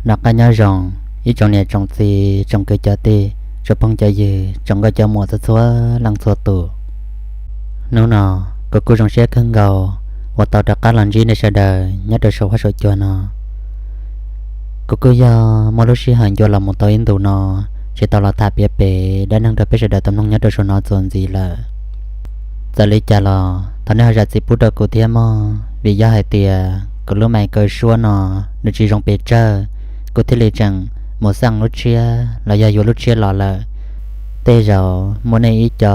Noj qab nyob zoo, ib tsoom niam tsoom txiv tsoom kwv cov tij, tsoom phooj cov ywg tsoom nkauj cov muam txhua txhua leej txhua tus. Hnub no kuv kuj zoo siab kawg nkaus uas tau rov qab los ntsib nej sawv daws nyob rau saum huab saum cua no. Kuv kuj yog muaj lub sij hawm ncua los mus tau ib ntus no tsis tau los tham piav pem dab neeg rau peb sawv daws tau mloog nyob rau saum no txuas ntxiv lawm. Txawm li cas los thov nej ho zam txim pub rau kuv thiab mog, vim yog hais tias kuv lub mic kaw suab no nws tsis zoo pes tsawg, kuv thiaj li tseem mus xaj lub tshiab los yog yuav lub tshiab los lawm. Tej zaum muaj nej ib co,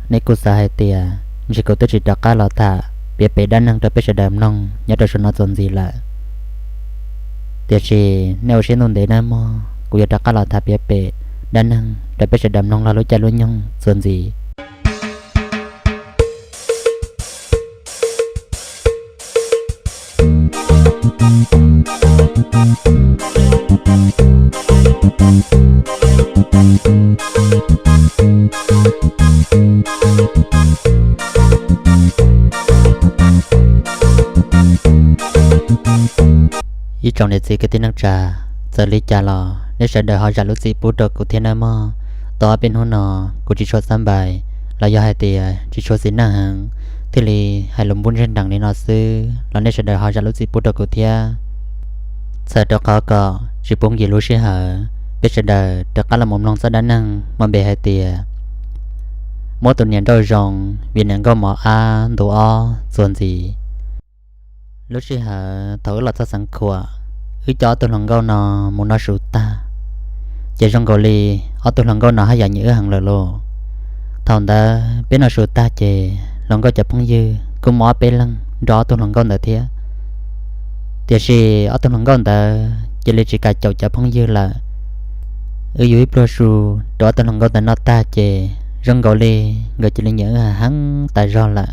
nej kuj xav hais tias ntshe kuv twb tsis rov qab los tham piav pem dab neeg rau peb sawv daws mloog nyob rau saum no txuas ntxiv lawm. Tiam sis nej ua siab ntuj ntev nawb mog, kuv yuav rov qab los tham piav pem dab neeg rau peb sawv daws mloog los lub caij lub nyoog txuas ntxiv. Ib tsoom niam txiv kwv tij neej tsa, txawm li cas los nej sawv daws ho zam lub txim pub rau kuv thiab nawb mog. Tau ob peb hnub no kuv tsis tshua xab npais los yog hais tias tsis tshua xis neej heev, thiaj li hais lus npub ntseg nrees li no xwb los nej sawv daws ho zam lub txim pub rau kuv thiab. Txawm rau qhov kom tsis pub nkim lub sij hawm, peb sawv daws rov qab los mus mloog txoj dab neeg muaj npe hais tias muab tus niam nrauj zoo vim niam nkauj mov ab ntu ob txuas ntxiv. Lub sij hawm thaum wb los txog xeev Khuam, wb coj ob tug hluas nkauj no mus noj su tag, ces zoo nkaus li ob tug hluas nkauj no haj yam nyiam wb heev lawm lauj. Thaum ntawd peb noj su tag ces hluas nkauj cov phooj ywg kuj muaj ob peb leeg nrog ob tug hluas nkauj ntawd thiab. Tiam sis ob tug hluas nkauj ntawd cia li tsis kam caum cov phooj ywg lawm. Wb yuav ib pluag su rau ob tug hluas nkauj ntawd noj tag ces zoo nkaus li nkawd cia li nyiam wb heev tas zog lawm.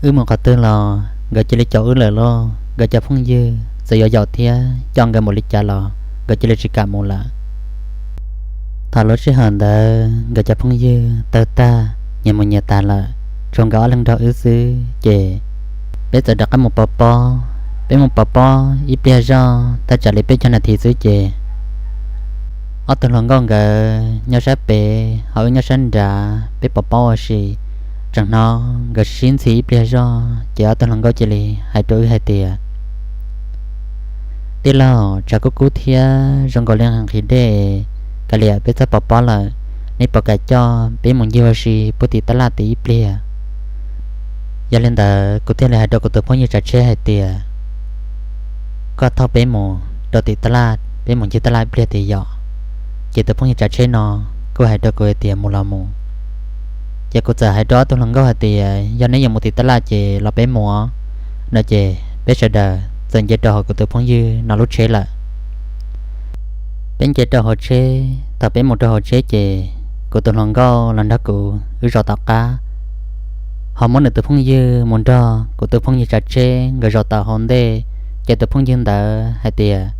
Wb mus qhov twg los nkawd cia li caum wb lawm lauj. Nkawd cov phooj ywg txawm yuav yaum thiab coj nkawd mus li cas los nkawd cia li tsis kam mus lawm. Thaum lub sij hawm ntawd nkawd cov phooj ywg tawg tag, nyias mus nyias tas lawm, tshuav nkawd ob leeg nrog wb xwb ces peb txawm rov qab mus pov pob. Peb mus pov pob ib pliag zoj thaj tsam li peb caug nas this xwb ces ob tug hluas nkauj nkawd nyob sab pem ho wb nyob sab nrad, peb pov pob ua si. Tseem hnov nkawd sib ntxhi ib pliag zoj ces ob tug hluas nkauj cia li hais rau wb hais tias, tij laug, tshav kub kub thiab zoo nkaus li nqhis dej, kav liam peb txhob pov pob lawm, nej puas kam coj peb mus ncig ua si puag tim taj laj tid ib pliag? Yog li ntawd kuv thiaj li hais rau kuv tus phooj ywg tsav tsheb hais tias, koj thauj peb mus rau tim taj laj, peb mus ncig taj laj ib pliag tid yom. Ces tus phooj ywg tsav tsheb no kuj hais rau kuv hais tias mus los mus. Ces kuv txawm hais rau ob tug hluas nkauj hais tias yog neb yuav mus tim taj laj ces los peb mus no ces peb sawv daws txawm nce rau hauv kuv tus phooj ywg no lub tsheb lawm. Peb nce rau hauv tsheb, thaum peb mus rau hauv tsheb ces kuv tus hluas nkauj los nrog kuv wb zaum tom qab, ho muab nws tus phooj ywg mus nrog kuv tus phooj ywg tsav tsheb nkawd zaum tom hauv ntej. Ces tus phooj ywg ntawd hais tias,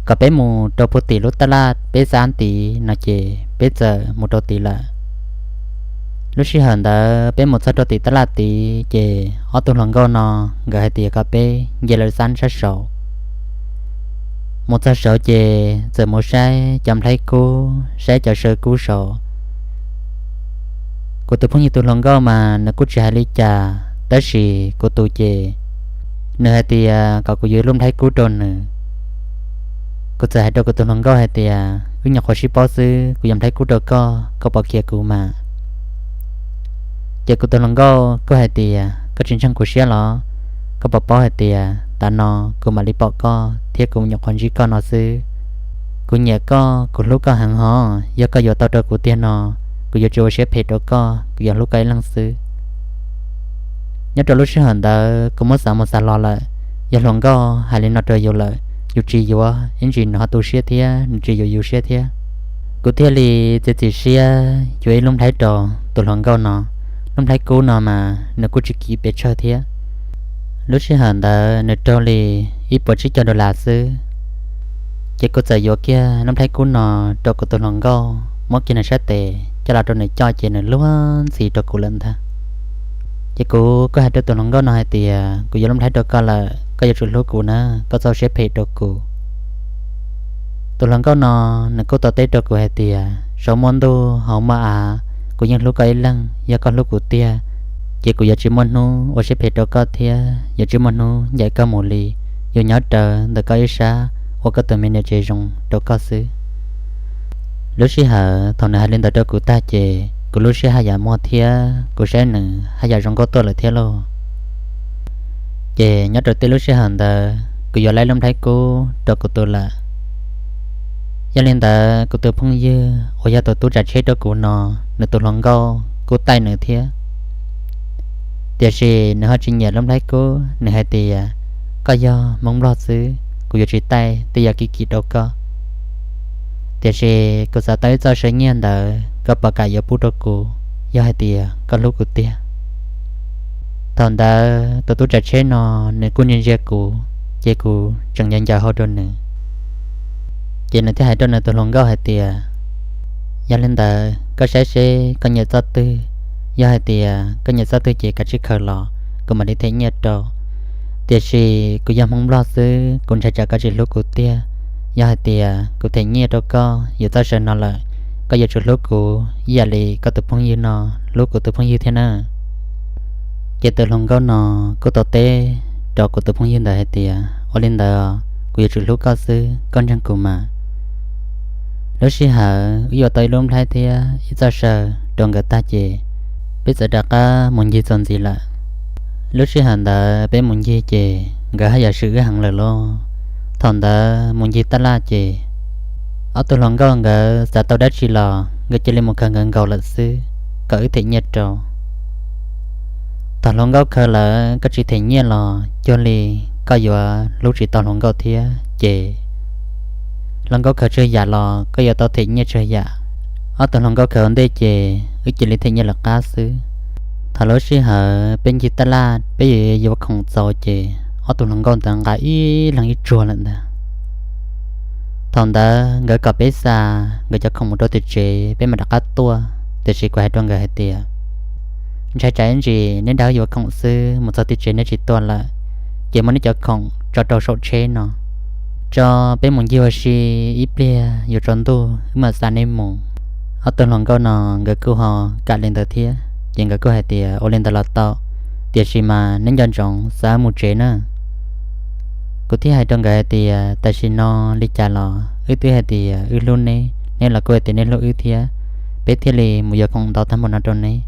kom peb mus rau puag tim lub taj laj peb xab tid no ces peb txawm mus rau tid lawm. Lub sij hawm ntawd peb mus txog rau tim taj laj tid ces ob tug hluas nkauj no nkawd hais tias kom peb nce lawv xab sab saud. Mus txog saud ces txawm mus saib cov nplhaib kub, saib cov saw kub saud. Kuv tus phooj ywg tus hluas nkauj mas nws kuj tsis hais li cas, tab sis kuv tus ces nws hais tias kom kuv yuav ib lub nplhaib kub rau nws. Kuv txawm hais rau kuv tus hluas nkauj hais tias, wb nyuam qhuav sib paub xwb, kuv yuav nplhaib kub rau koj, koj puas khiav kuv mas? Ces kuv tus hluas nkauj kuj hais tias, koj tsis ntseeg kuv siab los? Koj puas paub hais tias tav no kuv mam li pom koj thiab kuv nyuam qhuav ntsib koj no xwb. Kuv nyiam koj, kuv hlub koj heev hos, yog koj yuav tau rau kuv tiag no, kuv yuav tsis ua siab phem rau koj, kuv yuav hlub koj ib leeg xwb. Nyob rau lub sij hawm ntawd kuv muab xav mus xav los lawm, yog hluas nkauj hais li no rau yus lawm, yus tsis yuav ib ntsis nws ho tu siab thiab nws tsis yuav yus siab thiab. Kuv thiaj li txiav txim siab yuav ib lub nplhaib rau tus hluas nkauj no. Lub nplhaib kub no mas nws kuj tsis kim pes tsawg thiab. Lub sij hawm ntawd nws raug li ib puas tsib caug dollar xwb. Ces kuv txawm yuav kiag lub nplhaib kub no rau kuv tus hluas nkauj, muab kiag nws sab tes coj los rau nws coj ces nws luag ntxhi rau kuv lawm ntag. Ces kuv kuj hais rau tus hluas nkauj no hais tias, kuv yuav lub nplhaib rau koj lawm, koj yuav tsum hlub kuv na, koj txhob ua siab phem rau kuv. Tus hluas nkauj no nws kuj tau teb rau kuv hais tias, saum muaj ntuj hauv muaj av, kuv yeej hlub koj ib leeg, yog koj hlub kuv tiag, ces kuv yuav tsis muaj hnub ua siab phem rau koj thiab yuav tsis muaj hnub ncaim koj mus li, yuav nyob rawv ntawm koj ib sab ua koj tus me niam tsev zoo rau koj xwb. Lub sij hawm thaum nws hais li ntawd rau kuv tag ces kuv lub siab haj yam muag thiab kuv saib nws haj yam zoo nkauj tuaj lawm thiab lauj. Ces nyob rau tej lub sij hawm ntawd kuv yuav laib lub nplhaib kub rau kuv tus lawm. Yog li ntawd kuv tus phooj ywg uas yog tus tub tsav tsheb rau kuv no, nws tus hluas nkauj kuj taij nws thiab. Tiam sis nws ho tsis nyiam lub nplhaib kub, nws hais tias, koj yog Hmoob Nplog xwb, kuv yuav tsis taij tej yam kim kim rau koj. Tiam sis kuv xav tau ib txoj saw nyiaj ntawd, koj puas kam yuav pub rau kuv, yog hais tias koj hlub kuv tiag? Thaum ntawd tus tub tsav tsheb no nws kuj ntsia ntsia kuv, ces kuv tseem ncaws ncaws hau rau nws. Ces nws thiaj hais rau nws tus hluas nkauj hais tias, yog li ntawd koj saib seb koj nyiam txoj twg, yog hais tias koj nyiam txoj twg ces kav tsij khaws los, kuv mam li them nyiaj rau. Tiam sis kuv yog Hmoob Nplog xwb, kuv ntshai tsam koj tsis hlub kuv tiag. Yog hais tias kuv them nyiaj rau koj yuav txoj saw no lawm, koj yuav tsum hlub kuv ib yam li koj tus phooj ywg no hlub kuv tus phooj ywg thiab na. Ces tus hluas nkauj no kuj tau teb rau kuv tus phooj ywg ntawd hais tias, ua li ntawd, kuv yuav tsum hlub koj xwb, koj ntseeg kuv mas. Lub sij hawm wb yuav tau ib lub nplhaib thiab ib txoj saw rau nkawd tag ces peb txawm rov qab mus ncig txuas ntxiv lawm. Lub sij hawm ntawd peb mus ncig ces nkawd haj yam swm wb heev lawm lauj. Thaum ntawd mus ncig taj laj ces ob tug hluas nkauj nkawd xav tau dab tsi los nkawd cia li mus khaws nkawd nkaus lawm xwb, kom wb them nyiaj rau. Thaum hluas nkauj khaws lawm koj tsis them nyiaj los cuag li koj yuav hlub tsis tau hluas nkauj thiab ces hluas nkauj khaws tsawg yam los koj yuav tau them nyiaj tsawg yam. Ob tug hluas nkauj khaws ua ntej ces wb cia li them nyiaj lawv qab xwb. Thaum lub sij hawm peb ncig taj laj peb yuav yuav khoom txaus ces ob tug hluas nkauj ntawd nqa ib leeg ib tsuag lawm ntag. Thaum ntawd nkawd kom peb xa nkawd cov khoom mus rau tim tsev peb mam rov qab tuaj, tiam sis kuv hais rau nkawd hais tias, ntshai tsam ib ntsis neb nrog wb yuav khoom xwb mus txog tim tsev neb tsis tuaj lawm, ces muab neb cov khoom tso rau saum tsheb no, tso peb mus ncig ua si, ib pliag yuav tsaus ntuj wb mam xa neb mus. Ob tug hluas nkauj no nkawd kuj ho kam li ntawd thiab ces nkawd kuj hais tias ua li ntawd los tau, tiam sis mas neb nco ntsoov xa wb mus tsev na. Kuv thiaj hais rau nkawd hais tias tam sim no li cas los wb twb hais tias wb hlub neb, neb los kuj hais tias neb hlub wb thiab, peb thiaj li mus yuav khoom ntau tag npaum no rau neb.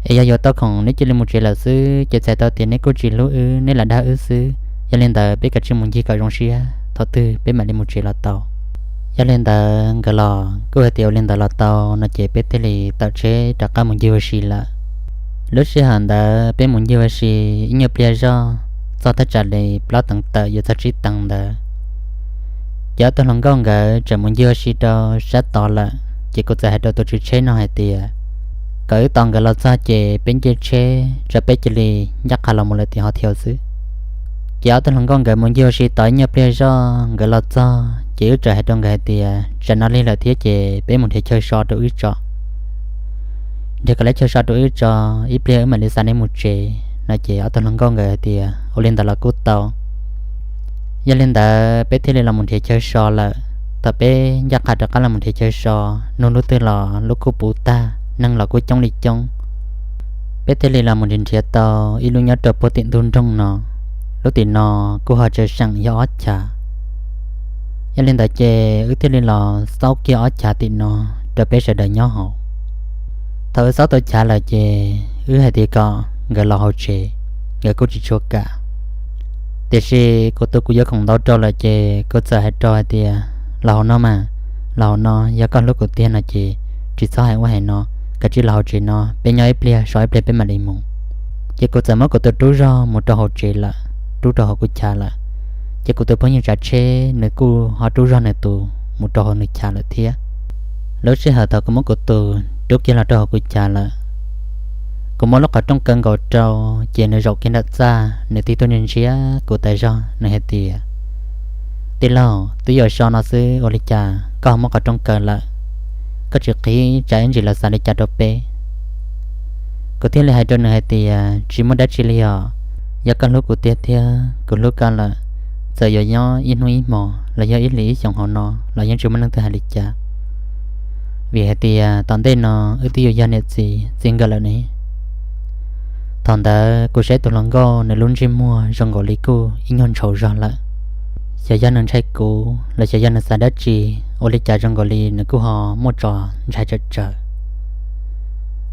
Es yog yuav tau khoom neb cia li mus tsev lawm xwb ces txhais tau tias neb kuj tsis hlub wb, neb lam dag wb xwb. Yog li ntawd peb kav tsij mus ncig kom zoo siab, thaum twg peb mam li mus tsev los tau. Yog li ntawd nkawd los kuj hais tias ua li ntawd los tau no ces peb thiaj li tawm tsheb rov qab mus ncig ua si lawm. Lub sij hawm ntawd peb mus ncig ua si ib nyuag pliag zoj, txog thaj tsam li plaub teev tawm yuav txog tsib teev ntawd, ces ob tug hluas nkauj nkawd tseem mus ncig ua si rau sab tod lawm. Ces kuv txawm hais rau tus tswv tsheb no hais tias kom wb tos nkawd los txog ces peb nce tsheb tso peb cia li ncaj qha los mus lawm tim hos thiaus xwb. Ces ob tug hluas nkauj nkawd mus ncig ua si tod ib nyuag pliag zoj nkawd los txog ces wb txawm hais rau nkawd hais tias tsam no lig lawm thiab ces peb mus nrhiav chaw so rau wb tso. Nrhiav kom lawv chaw so rau wb tso, ib pliag wb mam li xa neb mus tsev no ces ob tug hluas nkauj nkawd hais tias ua li ntawd los kuj tau. Yog li ntawd peb thiaj li los mus nrhiav chaw so lawm. Thaum peb ncaj qha rov qab los mus nrhiav chaw so, nug lub twg los lub kuj puv tag, neeg los kuj coob li coob. Peb thiaj li los mus nrhiav nrhiav tau ib lub nyob rau puag tim ntug nroog no, lub tim no kuj ho tsaws seem yog ob chav. Yog li ntawd ces wb thiaj li los xaub kiag ob chav tim no rau peb sawv daws nyob hauv. Thaum wb xaub tau chav lawm ces wb hais tias kom nkawd los hauv tsev, nkawd kuj tsis tshua kam. Tiam sis kuv tus kuv yuav khoom ntau rau lawm ces kuv txawm hais rau hais tias los hauv no mas, los hauv no yog koj hlub kuv tiag no ces tsis txhob hais ua hais no, kav tsij los hauv tsev no peb nyob ib pliag so ib pliag peb mam li mus. Ces kuv txawm muab kuv tus rub zog mus rau hauv tsev lawm, rub rau hauv kuv chav lawm. Ces kuv tus phooj ywg tsav tsheb nws kuj ho rub zog nws tus mus rau hauv nws chav lawm thiab. Lub sij hawm thaum kuv muab kuv tus rub kiag los rau hauv kuv chav lawm, kuv muab lub qhov rooj kaw nkaus rau, ces nws zaum kiag nram txaj, nws tig tuaj ntsia ntsia kuv tas zog, nws hais tias, tij laug, twb yuav so no xwb ua li cas koj ho muab qhov rooj kaw lawm? Koj tsis qhib tsam ib ntsis lawv xav li cas rau peb? Kuv thiaj li hais rau nws hais tias tsis muaj dab tsi li os, Yog koj hlub kuv tiag thiab kuv hlub koj lawm, txawm yuav nyob ib hnub ib hmos los yog ib hlis ib xyoos hauv no los yeej tsis muaj neeg twg hais li cas. Vim hais tias tom ntej no wb twb yuav yog niam txiv txiv nkawm lawm ne. Thaum ntawd kuv saib tus hluas nkauj nws lub ntsej muag zoo nkaus li kuj ib nyuag ntshau zog lawm. Xyov yog nws ntshai kuv los xyov yog nws xav dab tsi, ua li cas zoo nkaus li nws kuj ho muaj tso ntshai tsawm tsawv.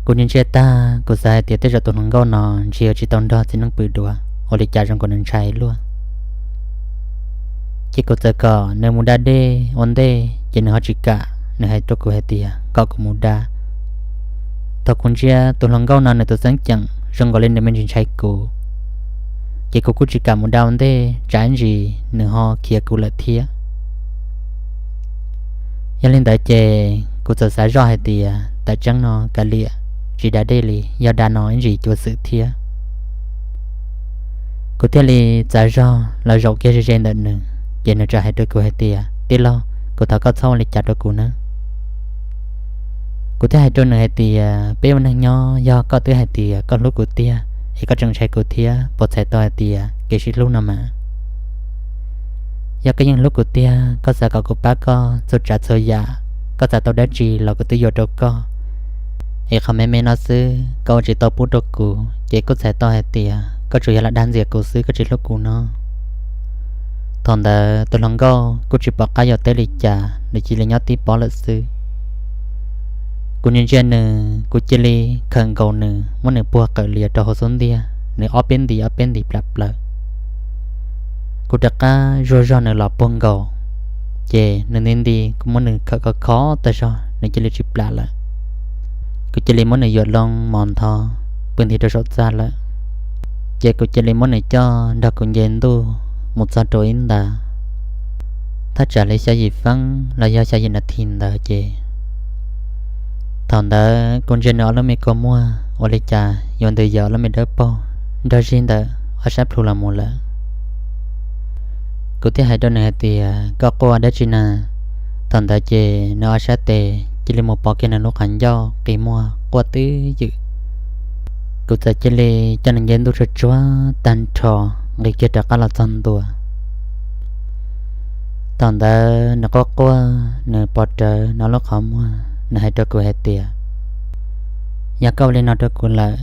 Kuv ntsia ntsia tag kuv xav hais tias tej zaum tus hluas nkauj no ntshe yuav tsis tau nrog txiv neej pw dua, ua li cas zoo nkaus nws ntshai luaj. Ces kuv txawm kom nws mus da dej ua ntej ces nws ho tsis kam, nws hais rau kuv hais tias kom kuv mus da. Thaum kuv ntsia tus hluas nkauj no nws tus xeeb ceem zoo nkaus li nws me ntsis ntshai kuv, ces kuv kuj tsis kam mus da ua ntej tsam ib ntsis nws ho khiav kuv lawm thiab. Yog li ntawd ces kuv txawm xav zoj hais tias tam tseeb no kav liam, tsis da dej li, yog da no ib ntsis cuav xwm thiab. Kuv thiaj li txav zog los zaum kiag ze ze ntawm nws, ces nws txawm hais rau kuv hais tias, tij laug, kuv thov koj txhob ua li cas rau kuv nawb. Kuv thiaj hais rau nws hais tias peb ua neeg nyob yog koj twb hais tias koj hlub kuv tiag es koj tseem ntshai kuv thiab puas txhais tau hais tias kev sib hlub no mas. Yog koj yeej hlub kuv tiag, koj xav kom kuv pab koj txhua tsav txhua yam, koj xav tau dab tsi los kuv twb yuav rau koj. Es qhov me me no xwb koj ua tsis tau pub rau kuv ces kuj txhais tau hais tias koj tsuas yog lam dag ntxias kuv xwb, koj tsis hlub kuv no. Thaum ntawd tus hluas nkauj kuj tsis pom qab yuav teb li cas, nws cia li nyob tib pob lawm xwb. Kuv ntsia ntsia nws, kuv cia li khawm nkaus nws, muab nws puag qawm lias rau hauv xub ntiag, nws ob peb nti ob peb nti plam plaws. Kuv rov qab zuag zog nws los puag nkaus, ces nws nti nti, kuv muab nws khawm khov khov tag zog nws cia li tsis plam lawm. Kuv cia li muab nws yuam loo mos ntho pw nthi rau saum txaj lawm. Ces kuv cia li muab nws coj nrog kuv nce ntuj mus txog rau ib nta, thaj tsam li xya yim feeb los yog xya yim nas this ntawd ces thaum ntawd kuv ntsia nws ob lub me kua muag ua li cas yuav ntws yam ob lub me dawb paug nrog zig ntawm ob sab plhu los mus lawm. Kuv thiaj hais rau nws hais tias koj quaj dab tsi na? Thaum ntawd ces nws ob sab tes cia li mus pov kiag nws lub qhov ncauj qi muag quaj twb ywm. Kuv txawm cia li coj nws nce ntuj tsuag tsuag tag nrho, nqis kiag rov qab los txog ntua. Thaum ntawd nws quaj quaj, nws pov rawv nws lub qhov muag, nws hais rau kuv hais tias yog koj ua li no rau kuv lawm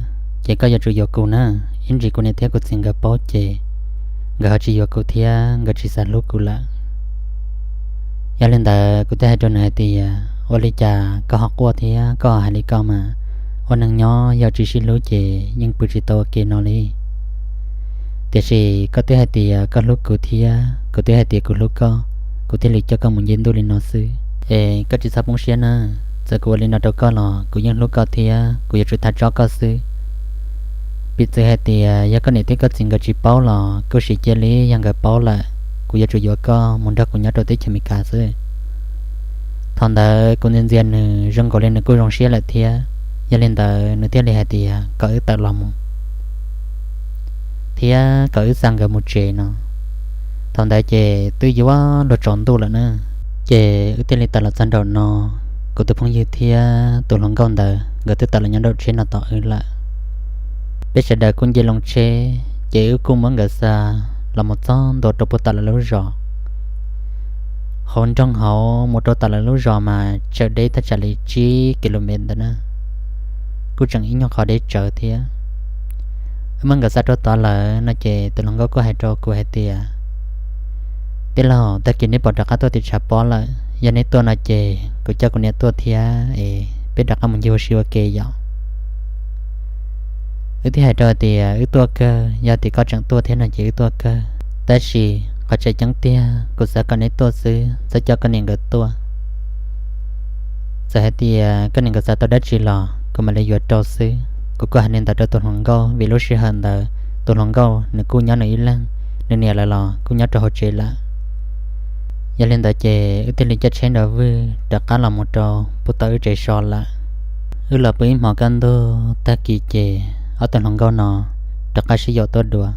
ces koj yuav tsum yuav kuv na, ib ntsis kuv niam thiab kuv txiv nkawd paub ces nkawd ho tsis yuav kuv thiab nkawd tsis xav hlub kuv lawm. Yog li ntawd kuv thiaj hais rau nws hais tias ua li cas koj ho quaj thiab koj ho hais li ko mas, ua neeg nyob yog tsis sib hlub ces yeej pw tsis tau ua ke no li. Tiam sis koj twb hais tias koj hlub kuv thiab kuv twb hais tias kuv hlub koj, kuv thiaj li coj koj mus nce ntuj li no xwb. Es koj tsis txhob poob siab na, txawm kuv ua li no rau koj los kuv yeej hlub koj thiab kuv yuav tsum thab tsob koj xwb. Piv txwv hais tias yog koj niam thiab koj txiv nkawd tsis paub los kuj sim cia li, yog nkawd paub lawm kuv yuav tsum yuav koj mus nrog kuv nyob rau teb chaws Amelikas xwb. Thaum ntawd kuv ntxias ntxias nws zoo nkaus li nws kuj zoo siab lawm thiab, yog li ntawd nws thiaj li hais tias kom wb tawm los mus thiab kom wb xa nkawd mus tsev no. Thaum ntawd ces twb yuav luag tsaus ntuj lawm na, ces wb thiaj li tawm los txog nraum no. Kuv tus phooj ywg thiab tus hluas nkauj ntawd nkawd twb tawm los nyob nraum tsheb no tos wb lawm. Peb sawv daws kuj nce loo tsheb ces wb kuj muab nkawd xa los mus txog ntua rau puag tom lawv lub zos. Hauv nroog hauv mus rau tom lawv lub zos mas tsawm deb thaj tsam li tsib ki lo mev ntawd na, kuj tseem ib nyuag qhov deb tsawv thiab. Wb muab nkawd xa rau tod lawm no ces tus hluas nkauj kuj hais rau kuv hais tias, tij laug, tag kis neb puas rov qab tuaj tim tshav pob lawm? Yog neb tuaj no ces kuv coj kuv niam tuaj thiab es peb rov qab mus ncig ua si ua ke yom. Wb thiaj hais rau hais tias wb tuaj kawg, yog tias koj tseem tuaj thiab no ces wb tuaj kawg, tab sis qhov tseem ceeb tiag kuv xav kom neb tuaj xwb, txhob coj koj niam nkawd tuaj. Txawm hais tias koj niam nkawd xav tau dab tsi los kuv mam li yuav rau xwb. Kuv kuj hais li ntawd rau tus hluas nkauj vim lub sij hawm ntawd tus hluas nkauj nws kuj nyob nws ib leeg, nws niam lawv los kuj nyob rau hauv tsev lawm. Yog li ntawd ces wb thiaj li caij tsheb nrov vwg rov qab los mus rau puag tom wb tsev so lawm. Wb los pw ib hmos kaj ntug, tag kis ces ob tug hluas nkauj no rov qab sib yaum tuaj dua.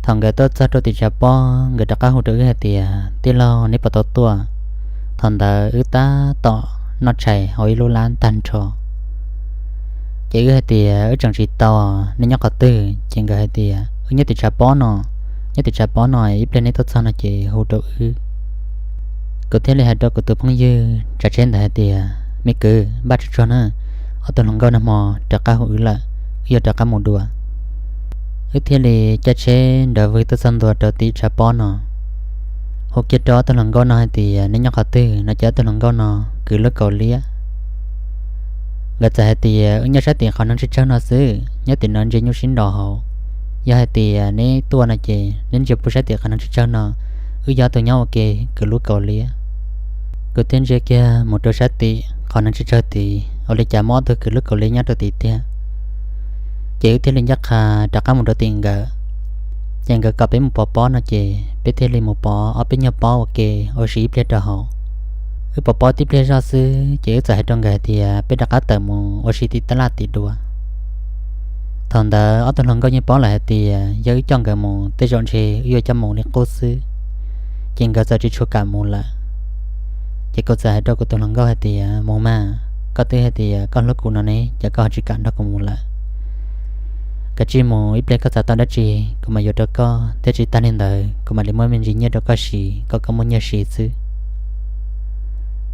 Thaum nkawd tuaj txog rau tim tshav pob, nkawd rov qab hu rau wb hais tias, tij laug, neb puas tau tuaj? Thaum ntawd wb tab tom noj tshais hauv ib lub lab tag nrho. Ces wb hais tias wb tseem tsis tau, nej nyob qhov twg? Ces nkawd hais tias wb nyob tim tshav pob no, nyob tim tshav pob no, ib pliag neb tuaj txog no ces hu rau wb. Kuv thiaj li hais rau kuv tus phooj ywg tsav tsheb ntawd hais tias, me kwv, npaj tsuag tsuag na, ob tug hluas nkauj nag hmo rov qab hu wb lawm, wb yuav rov qab mus dua. Wb thiaj li caij tsheb nrov vwg tuaj txog ntua rau tim tshav pob no, hu kiag rau ob tug hluas nkauj no hais tias neb nyob qhov twg no ces ob tug hluas nkauj no kwv lub kaus liab. Nkawd txawm hais tias wb nyob sab tim qhov neeg tsawg tsawg no xwb, nyob tim no ntsia nyuj sib nraus hauv. Yog hais tias neb tuaj no ces neb ntsia pub sab tim qhov neeg tsawg tsawg no, wb yog tus nyob ua ke kwv lub kaus liab. Kuv thiaj ntsia kiag mus rau sab tim qhov neeg tsawg tsawg tid, ua li cas muaj ob tug kwv lub kaus liab nyob rau tim tiag. Ces wb thiaj li ncaj qha rov qab mus rau tim nkawd. Ces nkawd kom peb mus pov pob no ces peb thiaj li mus pov ob peb nyuag pob ua ke ua si ib pliag rau hauv. Wb pov pob tib pliag zog xwb ces wb txawm hais rau nkawd hais tias peb rov qab tawm mus ua si tim tab laj tim dua. Thaum ntawd ob tug hluas nkauj yeej paub lawm hais tias yog wb coj nkawd mus tej zaum ntshe wb yuav coj mus li qub xwb, ces nkawd txawm tsis tshua kam mus lawm. Ces kuv txawm hais rau kuv tus hluas nkauj hais tias, mus mas, koj twb hais tias koj hlub kuv no ne, ces koj ho tsis kam nrog kuv mus lawm. Kav tsij mus, ib pliag koj xav tau dab tsi kuv mam yuav rau koj, thiab tsis tag li ntawd kuv mam li muab me ntsis nyiaj rau koj siv kom koj muaj nyiaj siv xwb.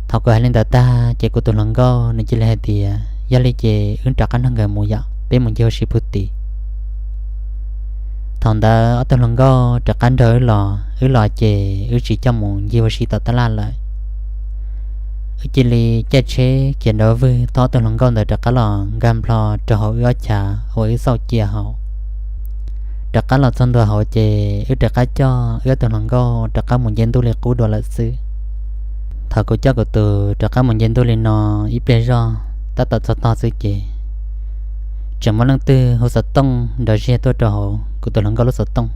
Thaum kuv hais li ntawd tag ces kuv tus hluas nkauj nws cia li hais tias yog li ces wb rov qab nrog nkawd mus yom, peb mus ncig ua si pub tim. Thaum ntawd ob tug hluas nkauj rov qab nrog wb los, wb los ces wb tsis coj mus ncig ua si tom tab laj lawm. Wb cia li caij tsheb khiav nrov vwg tau ob tug hluas nkauj ntawd rov qab los nkag nplho rau hauv wb ob chav uas wb xauj cia hauv. Rov qab los txog ntua hauv ces wb rov qab coj wb ob tug hluas nkauj rov qab mus nce ntuj li qub dua lawm xwb. Thaum kuv coj kuv tus rov qab mus nce ntuj li no ib pliag zog tab tom txog tog xwb ces tseem muaj leej twg hu xov tooj nrov ziag tuaj rau hauv kuv tus hluas nkauj lub xov tooj.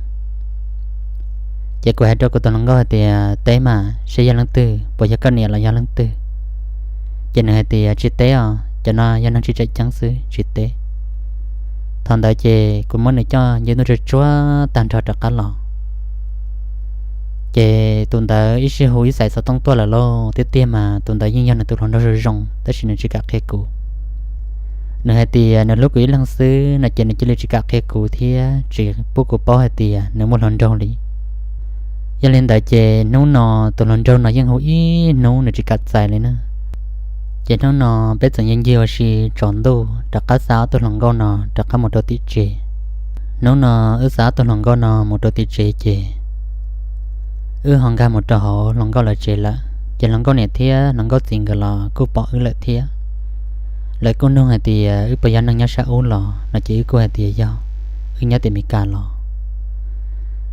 Ces kuv hais rau kuv tus hluas nkauj hais tias, teb mas saib yog leej twg, puas yog koj niam los yog leej twg? Ces nws hais tias tsis teb os, cov no yog neeg tsis tseem ceeb xwb, tsis teb. Thaum ntawd ces kuv muab nws coj nce ntuj tsuag tsuag tag nrho rov qab los. Ces tus ntawd ib sij hu ib xais xov tooj tuaj lawm lauj, tiag tiag mas tus ntawd yeej yog nws tus hluas nraug zoo zoo tab sis nws tsis kam qhia kuv. Nws hais tias nws hlub kuv ib leeg xwb no ces nws cia li tsis kam qhia kuv thiab tsis pub kuv paub hais tias nws muaj hluas nraug li. Yog li ntawd ces hnub no tus hluas nraug no yeej hu ib hnub nws tsis kam txais li na. Ces hnub no peb txawm ncig ncig ua si tsaus ntuj rov qab xa ob tug hluas nkauj no rov qab mus rau tim tsev. Hnub no wb xa ob tug hluas nkauj no mus rau tim tsev ces wb ho nkag mus rau hauv hluas nkauj lawv tsev lawm ces hluas nkauj niam thiab hluas nkauj txiv nkawd los kuj pom wb lawm thiab. Lawv kuj nug hais tias wb puas yog neeg nyob sab ub los no ces wb kuj hais tias yog, wb nyob tim Meskas los.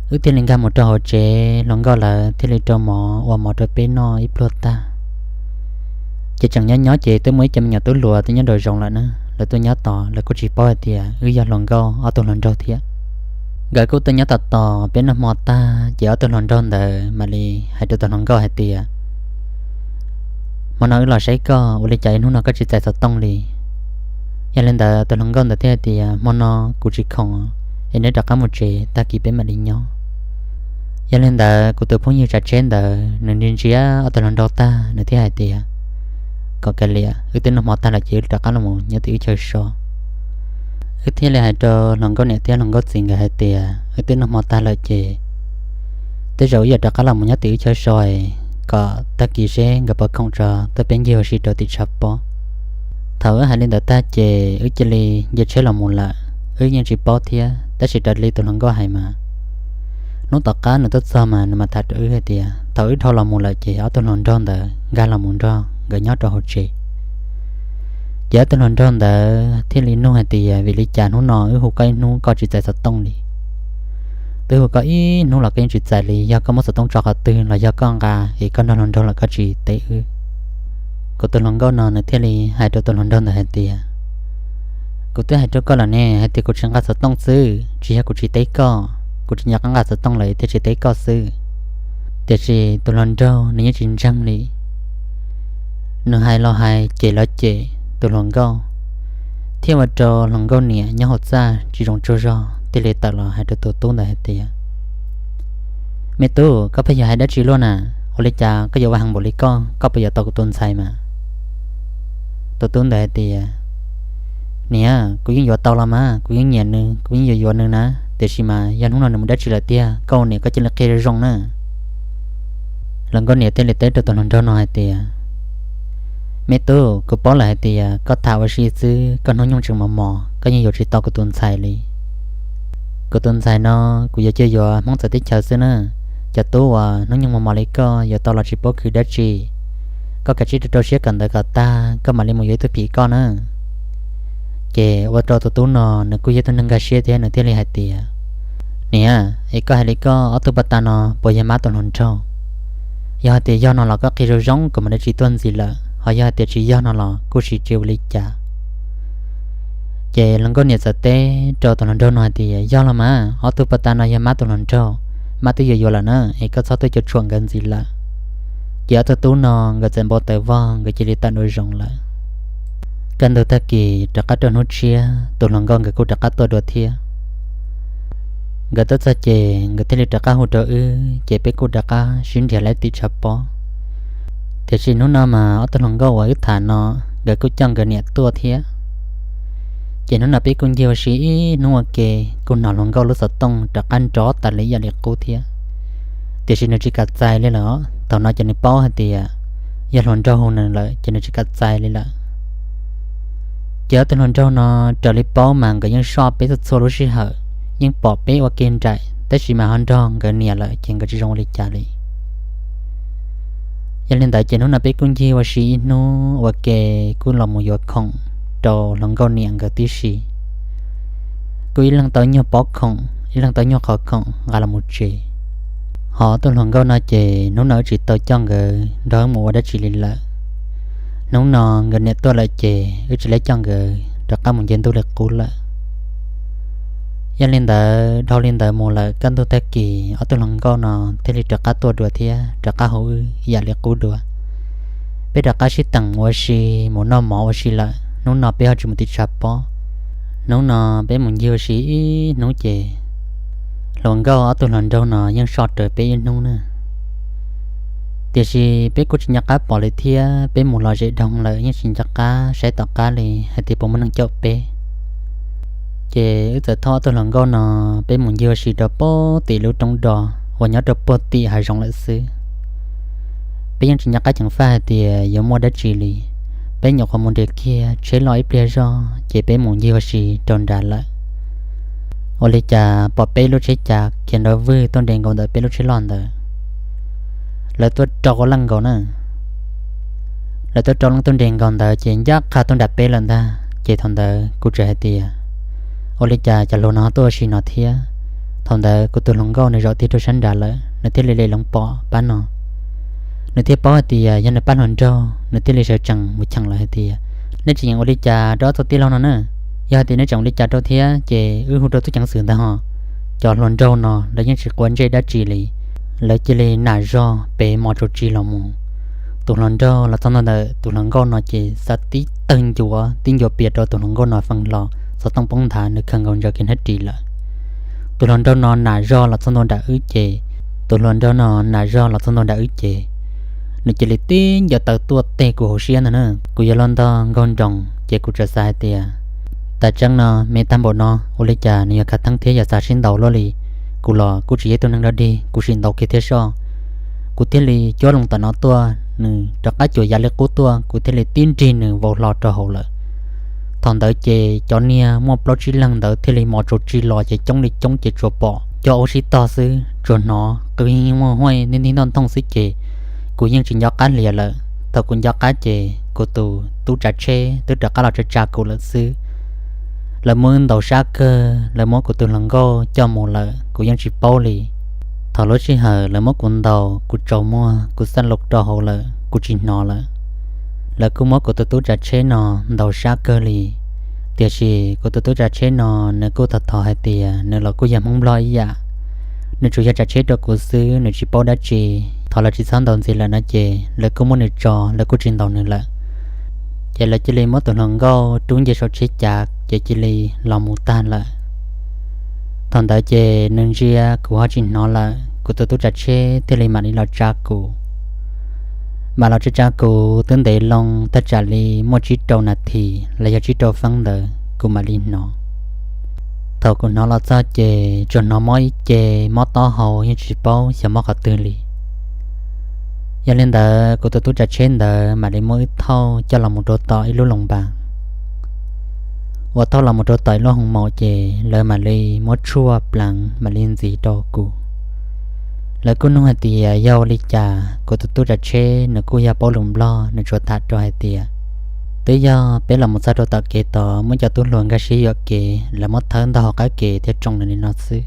Wb thiaj li nkag mus rau hauv tsev, hluas nkauj lawv thiaj li rau mov ua mov rau peb noj ib pluag tag. Ces tseem nyob nyob ces twb muaj ib co me nyuam tub hluas twb nyob nraum zoov lawm na, lawv tuaj nyob tos lawv kuj tsis paub hais tias wb yog hluas nkauj ob tug hluas nraug thiab. Nkawd kuj tuaj nyob tos tos peb noj hmo tag ces ob tug hluas nraug ntawd mam li hais rau tus hluas nkauj hais tias, hmo no wb los saib koj ua li cas ib hnub no koj tsis txais xov tooj li. Yog li ntawd tus hluas nkauj ntawd thiaj hais tias hmo no kuv tsis khoom, es neb rov qab mus tsev tag kis peb mam li nyob. Yog li ntawd kuv tus phooj ywg tsav tsheb ntawd nws ntsia ntsia ob tug hluas nraug tag nws thiaj hais tias, kom kav liam, wb twb noj hmo tag lawm ces wb rov qab los nyob tim wb chaw so. Wb thiaj li hais rau hluas nkauj niam thiab hluas nkauj txiv nkawd hais tias wb twb noj hmo tag lawm ces tej zaum wb yuav rov qab los mus nyob tim wb chaw so, kom tag kis seb nkawd puas khoom tso tuaj peb ncig ua si rau tim tshav pob. Thaum wb hais li ntawd tag ces wb cia li nce tsheb los mus lawm, wb yeej tsis paub thiab tab sis raws li tus hluas nkauj hais mas hnub tom qab nws tuaj txog mas nws mam tham rau wb hais tias thaum wb dhau los mus lawm ces ob tug hluas nraug ntawd nkag los mus nrog nkawd nyob rau hauv tsev. Ces ob tug hluas nraug ntawd thiaj li nug hais tias vim li cas hnub no wb hu koj ib hnub koj tsis txais xov tooj li. Twb hu koj ib hnub los koj yeej tsis txais li, yog koj muab xov tooj tso qhov twg los yog koj nqa es koj nrog hluas nraug lawm koj tsis teb wb. Kuv tus hluas nkauj no nws thiaj li hais rau tus hluas nraug ntawd hais tias, kuv twb hais rau koj lawm ne hais tias kuv tsis nqa xov tooj xwb, tsis yog kuv tsis teb koj, kuv tsis nco qab nqa xov tooj lawm thiaj tsis teb koj xwb. Tiam sis tus hluas nraug nws yeej tsis ntseeg li. Nws hais los hais cem los cem tus hluas nkauj, thiaj ua rau hluas nkauj niam nyob hauv txaj tsis zoo tsaug zog thiaj li tawm los hais rau tus tub ntawd hais tias, me tub, koj pheej yog hais dab tsi luaj na? Ua li cas koj yuav ua heev npaum li koj, koj puas yuav tau kuv tus ntxhais mas? Tus tub ntawd hais tias, Niam, kuv yeej yuav tau los mas, kuv yeej nyiam nws, kuv yeej yuav yuav nws na, tiam sis mas yog hnub no nws mus dab tsi lawm tiag, koj ua niam koj cia li qhia zoo zoo na. Hluas nkauj niam thiaj li teb rau tus hluas nraug no hais tias, Me tub, kuv paub lawm hais tias koj tham ua si xwb, koj hnub nyoog tseem mos mos, koj yeej yuav tsis tau kuv tus ntxhais li. Kuv tus ntxhais no kuv yuav cia yuav Hmoob txawv teb chaws xwb na. Cov tub uas hnub nyoog mos mos li koj yuav tau los tsis paub khwv dab tsi. Koj kav tsij rau rau siab kom ntawd kom tag, koj mam li mus yuav ib tug phim koj na. Ces ua rau tus tub no nws kuj yog ib tug neeg nkag siab thiab, nws thiaj li hais tias, Niam, es koj hais li koj ob tug poj tas no puas yog mab tus hluas nraug? Yog hais tias yog no los koj qhia zoo zoo kuv mam li tsis tuaj ntxiv lawm, ho yog hais tias tsis yog no los kuj tsis ua li cas. Ces hluas nkauj niam txawm teb rau tus hluas nraug no hais tias, Yog los mas, ob tug poj tas no yog mab tus hluas nraug, mab twb yuav yuav lawm na, es koj txhob tuaj cuam tshuam nkawd ntxiv lawm. Ces ob tug tub no nkawd txawm npau taws vog, nkawd cia li tawm nraum zoov lawm. Kaj ntug tag kis rov qab rau hnub tshiab, tus hluas nkauj nkawd kuj rov qab tuaj dua thiab. Nkawd tuaj txog ces nkawd thiaj li rov qab hu rau wb, ces peb kuj rov qab sib nrhiav laib tim tshav pob. Tiam sis hnub no mas ob tug hluas nkauj uas wb tham no, nkawd kuj coj nkawd niam tuaj thiab. Ces hnub no peb kuj ncig ua si ib hnub ua ke, kuj hnov hluas nkauj lub xov tooj rov qab nrov tas li ib yam li qub thiab. Tiam sis nws tsis kam txais li lawm os, thaum no ces nws paub hais tias yog hluas nraug hu nws lawm ces nws tsis kam txais li lawm. Ces ob tug hluas nraug no raws li paub mas nkawd yeej soj peb txhua txhua lub sij hawm, yeej pom peb ua ke nraim, tab sis mas ho nrog nkawd niam lawm ces nkawd tsis zoo ua li cas li. Yog li ntawd ces hnub no peb kuj ncig ua si ib hnub ua ke, kuj los mus yuav khoom rau hluas nkauj niam nkawd tib si. Kuj ib leeg tau nyuag pob khoom, ib leeg tau nyuag qhov khoom nqa los mus tsev. Ho ob tug hluas nkauj no ces hnub no wb tsis tau coj nkawd nrog wb mus ua dab tsi li lawm. Hnub no nkawd niam tuaj lawm ces wb tsis tau coj nkawd rov qab mus nce ntuj li qub lawm. Yog li ntawd dhau li ntawd mus lawm kaj ntug tag kis ob tug hluas nkauj no thiaj li rov qab tuaj dua thiab rov qab hu wb ib yam li qub dua. Peb rov qab sib teem ua si, mus noj mov ua si lawm, hnub no peb ho tsis mus tim tshav pob. Hnub no peb mus ncig ua si ib hnub ces hluas nkauj ob tug hluas nraug no yeej soj raws peb ib hnub na. Tiam sis peb kuj tsis nco qab pom li thiab, peb mus los ze doog lawm yeej tsis nco qab saib tom qab li hais tias puas muaj neeg caum peb. Ces wb txawm thauj ob tug hluas nkauj no, peb mus ncig ua si rau puag tim lub roob do uas nyob rau puag tim hav zoov lawm xwb. Peb yeej tsis nco qab ceev faj hais tias yuav muaj dab tsi li. Peb nyuam qhuav mus nres kiag tsheb loj ib pliag zog ces peb mus ncig ua si rau nrad lawm. Ua li cas pom peb lub tsheb cav khiav nrov vwg tuaj nres nkaus ntawm peb lub tsheb loj ntawd. Lawv tuaj rau leej nkaus na. Lawv tuaj rau leej tuaj nres nkaus ntawd ces ncaj qha tuaj nram peb lawm ntag. Ces thaum ntawd kuv txawm hais tias, ua li cas cov hluas no tuaj ua si no thiab? Thaum ntawd kuv tus hluas nkauj nws zaum tig rau sab nrad lawm, nws thiaj li lem loo pom pab no. Nws thiaj paub hais tias yog nws pab hluas nraug, nws thiaj li sawv tsees mus cheem lawv hais tias, nej tsis yeem ua li cas rau ob tug tij laug no na. Yog hais tias nej tseem ua li cas rau thiab ces wb hu rau tub ceev xwm ntag ho. Cov hluas nraug no lawv yeej tsis quav ntsej dab tsi li, lawv cia li nam zog pem mos tsaus tsis los mus. Tus hluas nraug los txog ntua ntawm tus hluas nkauj no ces xav tib tawg ncuav tib ncuav pias rau tus hluas nkauj no feej hlo, xov tooj poob nthav nws khaws nkaus ntsaws kiag hnab ris lawm. Tus hluas nraug no nam zog los txog ntua nram wb ces, tus hluas nraug no nam zog los txog ntua nram wb ces, nws cia li tib ncaws taw tuaj teg kuv hauv siab ntag na. Kuv yuav los ntog nkaug nroos ces kuv txawm xav hais tias, tas tseeb no me tag npaum no ua li cas nws yog khav theeb thiab yog xav sib ntaus luaj li. Kuv los kuj tsis yog ib tug neeg dog dig, kuv sim ntaus kiag thiab soj. Kuv thiaj li cuab loo tom no tuaj, nws rov qab cuam yav li qub tuaj, kuv thiaj li tib nrig nws vau hlo rau hauv lawm. Thaum ntawd ces cov niag muaj plaub tsib leeg ntawd thiaj li mos tsaus tsis los ces coob li coob ces tsuas pom cov ub sib tog xwb, tsuas hnov qw muaj huaj ntij ntij ntoj nthooj xwb ces kuv yeej tsis nco qab hlias lawm. Thaum kuv nco qab ces kuv tus tub tsav tsheb twb rov qab los tsa tsa kuv lawm xwb. Lawv muab wb ntaus sab kawg, lawv muab kuv tus hluas nkauj coj mus lawm kuv yeej tsis paub li. Thaum lub sij hawm lawv muab kuv ntaus kuv tsaus muag kuv xaj laus rau hauv lawm kuv tsis hnov lawm. Lawv kuj muab kuv tus tub tsav tsheb no ntaus sab kawg li. Tiam sis kuv tus tub tsav tsheb no nws kuj thov thov hais tias nws los kuj yog Hmoob Nplog ib yam. Nws tsuas yog tsav tsheb rau kuv xwb, nws tsis paub dab tsi. Thov lawv tsis txhob ntaus ntxiv lawm no ces lawv kuj muab nws tso, lawv kuj tsis ntaus nws lawm. Ces lawv cia li muab tus hluas nkauj rub nce saum tsheb cav ces cia li los mus tag lawm. Thaum ntawd ces nws ntsia kuv ho tsis hnov lawm, kuv tus tub tsav tsheb thiaj li mam li los tsa kuv. Mam los tsa tsa kuv twb ntev loo tag tsam li muaj tsib rau nas this los yog tsib rau feeb ntawd. kuv mam li hnov. Thaum kuv hnov los txog ces tsuas hnov mob ib ce, mob taub hau yeej tsis paub xyov mob qhov twg li. Yog li ntawd kuv tus tub tsav tsheb ntawd mam li muab wb thauj coj los mus rau tom ib lub loos npas. Uas thauj los mus rau tom ib lub hoo maum ces lawv mam li muab tshuaj pleev mam li ntxiv rau kuv. Lawv kuj nug hais tias yog ua li cas, kuv tus tub tsav tsheb nws kuj yog paub lus Nplog, nws tsuas tham rau hais tias twb yog peb los mus txog rau tom kev tod muaj cov tub hluas nkag siab yuam kev, lawv muab thawb ntog hauv qab kev thiab tsoo nws li no xwb.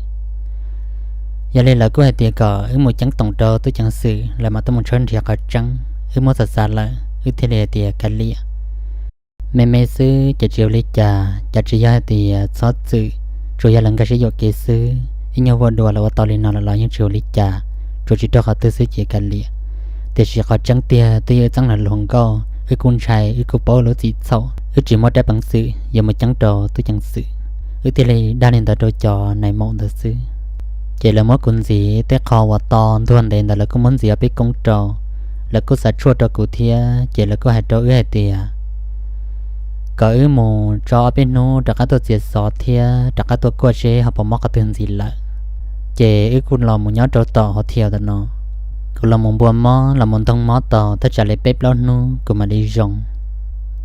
Yog li lawv kuj hais tias kom wb mus ceeb toom rau tub ceev xwm, lawv mam tuaj mus tshawb nrhiav qhov tseeb. Wb muab xav xav lawm, wb thiaj li hais tias kav liam, me me xwb ces tsis ua li cas, cas tsis yog hais tias txhob txwm, tsuas yog lawv nkag siab yuam kev xwb. Ib nyuag vuag dua lawv ua tau li no lawm los yeej tsis ua li cas, tsuas tsis raug qhov twg xwb ces kav liam. Tiam sis qhov tseeb tiag twb yog wb txeeb lawv hluas nkauj, wb kuj ntshai, wb kuj paub lub txim txhaum, wb tsis muaj rab peev xwm yuav mus ceeb rau tub ceev xwm. Wb thiaj li dag li ntawd rau cov nais maum ntawd xwb. Ces lawv muab kuv ntxiv tej qho uas to ntuag ntev ntawd lawv kuj muab ntxiv ob peb koob rau. Lawv kuj xav tshuaj rau kuv thiab ces lawv kuj hais rau wb hais tias kom wb mus tso ob peb hnub rov qab tuaj txiav xov thiab rov qab tuaj kuaj seb ho puas mob qhov twg ntxiv lawm. Ces wb kuj los mus nyob rau tom hauv thiaus tam no. Kuv los mus npua mob los mus ntoo mob tau thaj tsam li peb plaub hnub kuv mam li zoo.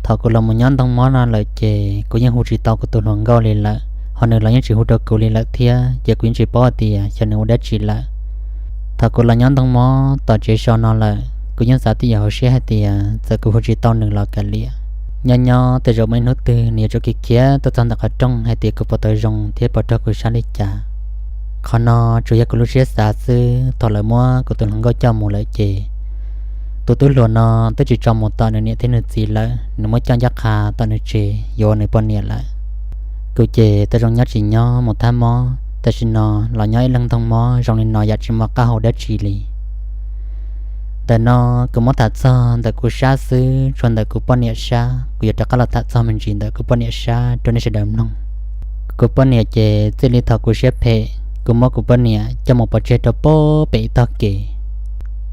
Thaum kuv los mus nyob ntoo mob no lawm ces kuv yeej hu tsis tau kuv tus hluas nkauj li lawm, ho nws los yeej tsis hu rau kuv li lawm thiab ces kuv yeej tsis paub hais tias xyov nws ua dab tsi lawm. Thaum kuv los nyob ntoo mob tom tsev so no lawm kuv yeej xav twj ywm hauv siab hais tias txawm kuv hu tsis tau nws los kav liam, nyob nyob tej zaum muaj ib hnub twg nws yuav tsum khiav khiav tuaj txog ntawm qhov rooj hais tias kuv puas tau zoo thiab puas raug kuv sab li cas. Qhov no tsuas yog kuv lub siab xav xwb. Thaum lawv muab kuv tus hluas nkauj coj mus lawm ces tus tub hluas no twb tsis tso mus tom nws niam thiab nws txiv lawm, nws muab coj ncaj qha tom nws tsev yuav ua nws poj niam lawm. Kuv ces tau zoo nyob tsis nyob mus thab mob, tam sim no los nyob ib leeg ntoo mob zoo li no yam tsis muaj qab hau dab tsi li. Ntawm no kuv muab tham txog ntawm kuv sab xwb, tshuav ntawm kuv poj niam sab kuv yuav rov qab los tham txog me ntsis ntawm kuv poj niam sab rau nej sawv daws mloog. Kuv poj niam ces txij li thaum kuv siab phem, kuv muab kuv poj niam coj mus pov tseg rau pem ib tog kev.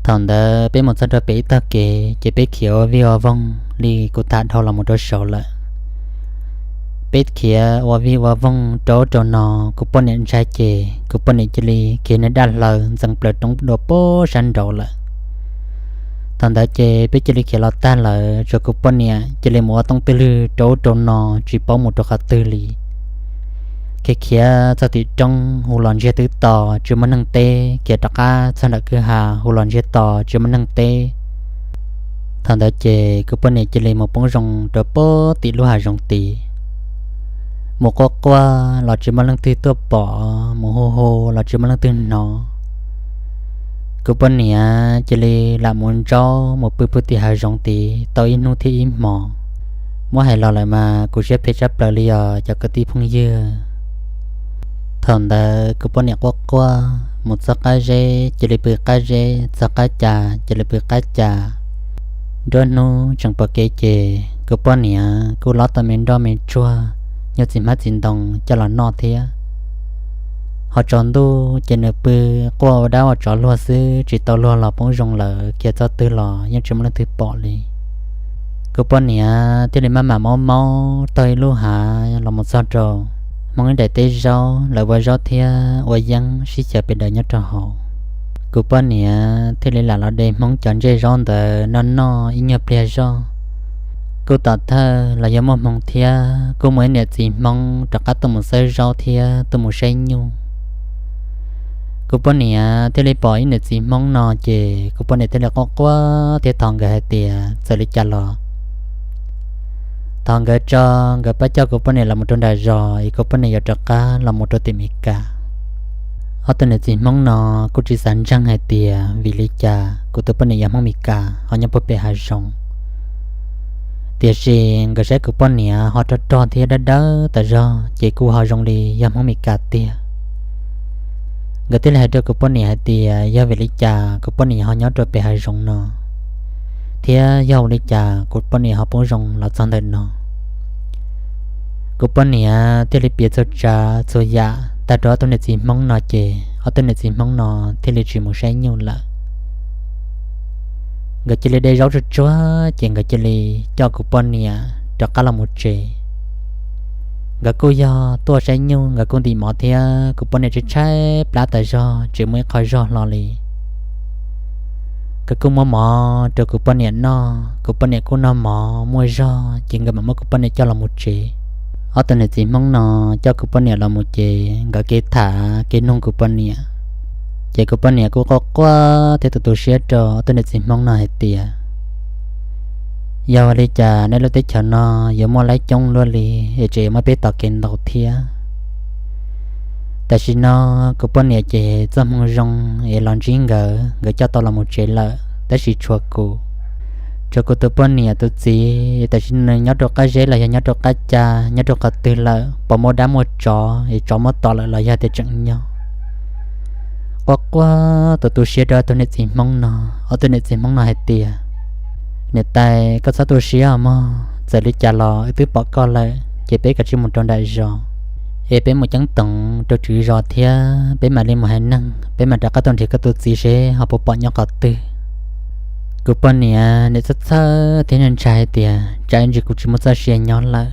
Thaum ntawd peb mus txog rau pem ib tog kev ces peb khiav ua vij ua voog li kuv tham dhau los mus rau saud lawm. Peb khiav ua vij ua voog rau ub rau no, kuv poj niam ntshai ces kuv poj niam cia li khiav nws daj hlaws ntxeev plaws roob dua pem sab nraud lawm. Thaum ntawd ces peb cia li khiav los tag lawm, tshuav kuv poj niam cia li mus ua tooj twg lwg rau ub rau no tsis paub mus rau qhov twg li. Khiav khiav txog tim roob hu los ntsiag twb to, tsis muaj neeg teb, khiav rov qab txog nram kwj ha hu los ntsiag to tsis muaj neeg teb. Thaum ntawd ces kuv poj niam cia li mus poob zoo rau pem tim lub hav zoov tid. Mus quaj quaj los tsis muaj leej twg tuaj pom, mus hu hu los tsis muaj leej twg hnov. Kuv poj niam cia li lam mus ntsaub mus pw pw tim hav zoov tid tau ib hnub thiab ib hmos. Muab hais los lawm mas kuv siab phem tshaj plaws li os cov kwv tij phooj ywg. Thaum ntawd kuv poj niam quaj quaj mus txog qab zeb cia li pw qab zeb, txog qab cas cia li pw qab cas. Nruab hnub tseem pom kev ces kuv poj niam kuj lob tau me nroj me tsuag, nyuag txiv hmab txiv ntoo coj los noj thiab. Ho tsaus ntuj ces nws pw quaj ua dab ua tsov luag xwb, tsis tau luag los poob zoo lawm, khiav txog twg los yeej tsis muaj leej twg pom li. Kuv poj niam thiaj li maj mam maub maub taug ib lub hav los mus txog rau hmoob ib daim teb zaub, lawv ua zaub thiab ua yeeb sib xyaw pes daws nyob rau hauv. Kuv poj niam thiaj li lam los de hmoob cov ntsej zaub ntawd noj noj ib nyuag pliag zoj. Kuj tom thawj los yog muaj hmoo thiab, kuj muaj ib niam txiv hmoob rov qab tuaj mus xawb zaub thiab tuaj mus saib nyuj. Kuv poj niam thiaj li pom ib niam txiv hmoob no ces kuv poj niam thiaj li quaj quaj thiab thov nkawd hais tias txawm li cas los thov nkawd tso, nkawd pab coj kuv poj niam los mus rau nram zos es kuv poj niam yuav rov qab los mus rau tim Meskas. Ob tug niam txiv hmoob no kuj tsis xav ntseeg hais tias vim li cas kuv tus poj niam yog hmoob Meskas ho nyob puag pem hav zoov. Tiam sis nkawd saib kuv poj niam ho rog rog thiab dawb dawb tas zog ces kuj ho zoo li yog hmoob Meskas tiag. Nkawd thiaj li hais rau kuv poj niam hais tias yog vim li cas kuv poj niam ho nyob rau pem hav zoov no, thiab yog ua li cas kuv poj niam ho poob zoo los txog ntawm no. Kuv poj niam thiaj li piav txhua tsav txhua yam tag rau ob tug niam txiv hmoob no ces ob tug niam txiv hmoob no thiaj li tsis mus saib nyuj lawm. Nkawd cia li de zaub tsuag tsuag ces nkawd cia li coj kuv poj niam rov qab los mus tsev. Nkawd kuj yog tuaj saib nyuj, nkawd kuj ntim mov thiab kuv poj niam tshaib tshaib plab tas zog tsis muaj ib qho zog hlo li. Nkawd kuj muab mov rau kuv poj niam noj, kuv poj niam kuj noj mov muaj zog ces nkawd mam muab kuv poj niam coj los mus tsev. Ob tug niam txiv Hmoob no coj kuv poj niam los mus ces nkawd kev tham kev nug kuv poj niam, ces kuv poj niam kuj quaj quaj thiab tu tu siab rau ob tug niam txiv Hmoob no hais tias, yog ua li cas nej lub teb chaws no yuav muaj laib coob luaj li es tseem yuav muab peb tos kev ntaus thiab. Tam sim no kuv poj niam ces txoj hmoo zoo es los ntsib nkawd, nkawd coj tau los mus tsev lawm tab sis tshuav kuv. Tshuav kuv tus poj niam tus txiv tam sim no nyob rau qab zeb los yog nyob rau qab ca, nyob rau qhov twg lawm, puas muaj dab muaj tsov es tsov muab tom lawm los yog tias tseem nyob. Quaj quaj tu tu siab rau ob tug niam txiv Hmoob no. Ob tug niam txiv Hmoob no hais tias, niam tais, koj txhob tu siab os mog, txawm li cas los wb twb pom koj lawm ces peb kav tsij mus rau nram zos es peb mus ceeb toom rau tswv zos thiab peb mam li mus hais neeg, peb mam rov qab tuaj nrhiav koj tus txiv seb ho puas pom nyob qhov twg. Kuv poj niam nim txhawj txhawj thiab ntshai hais tias tsam ib ntsis kuv tsis muaj txoj sia nyob lawm,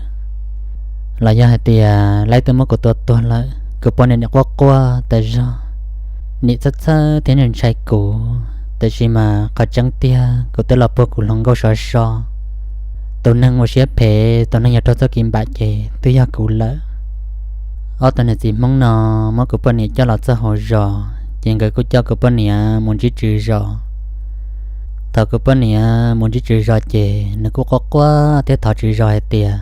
los yog hais tias laib twb muab kuv tua tuag lawm. Kuv poj niam nim quaj quaj tas zog, nim txhawj txhawj thiab ntshai kuv, tab sis mas qhov tseeb tiag kuv twb los puag kuv hluas nkauj sov so. Tus neeg ua siab phem, tus neeg yog raug txoj kev npam ces twb yog kuv lawm. Ob tug niam txiv Hmoob no muab kuv poj niam coj los txog hauv zos ces nkawd kuj coj kuv poj niam mus ntsib tswv zos. Thaum kuv poj niam mus ntsib tswv zos ces nws kuj quaj quaj thiab thov tswv zos hais tias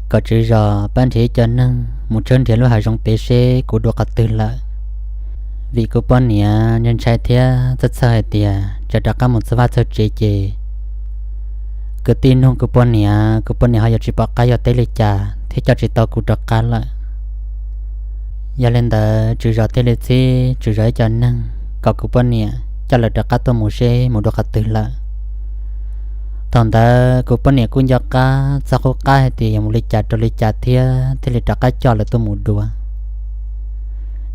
kom tswv zos pab nrhiav ib co neeg mus tshawb nrhiav lub hav zoov pem seb kuv dua qhov twg lawm, vim kuv poj niam ntshai thiab txhawj txhawj hais tias tsam rov qab mus txog vaj txog tsev ces kwv tij nug kuv poj niam, kuv poj niam ho yuav tsis pom qab yuav teb li cas thiab coj tsis tau kuv rov qab lawm. Yog li ntawd tswv zos thiaj li txib tswv zos ib co neeg kom kuv poj niam coj lawv rov qab tuaj mus seb mus dua qhov twg lawm. Thaum ntawd kuv poj niam kuj nco qab txog qub qab hais tias yuav mus li cas rau li cas thiab thiaj li rov qab coj lawv tuaj mus dua.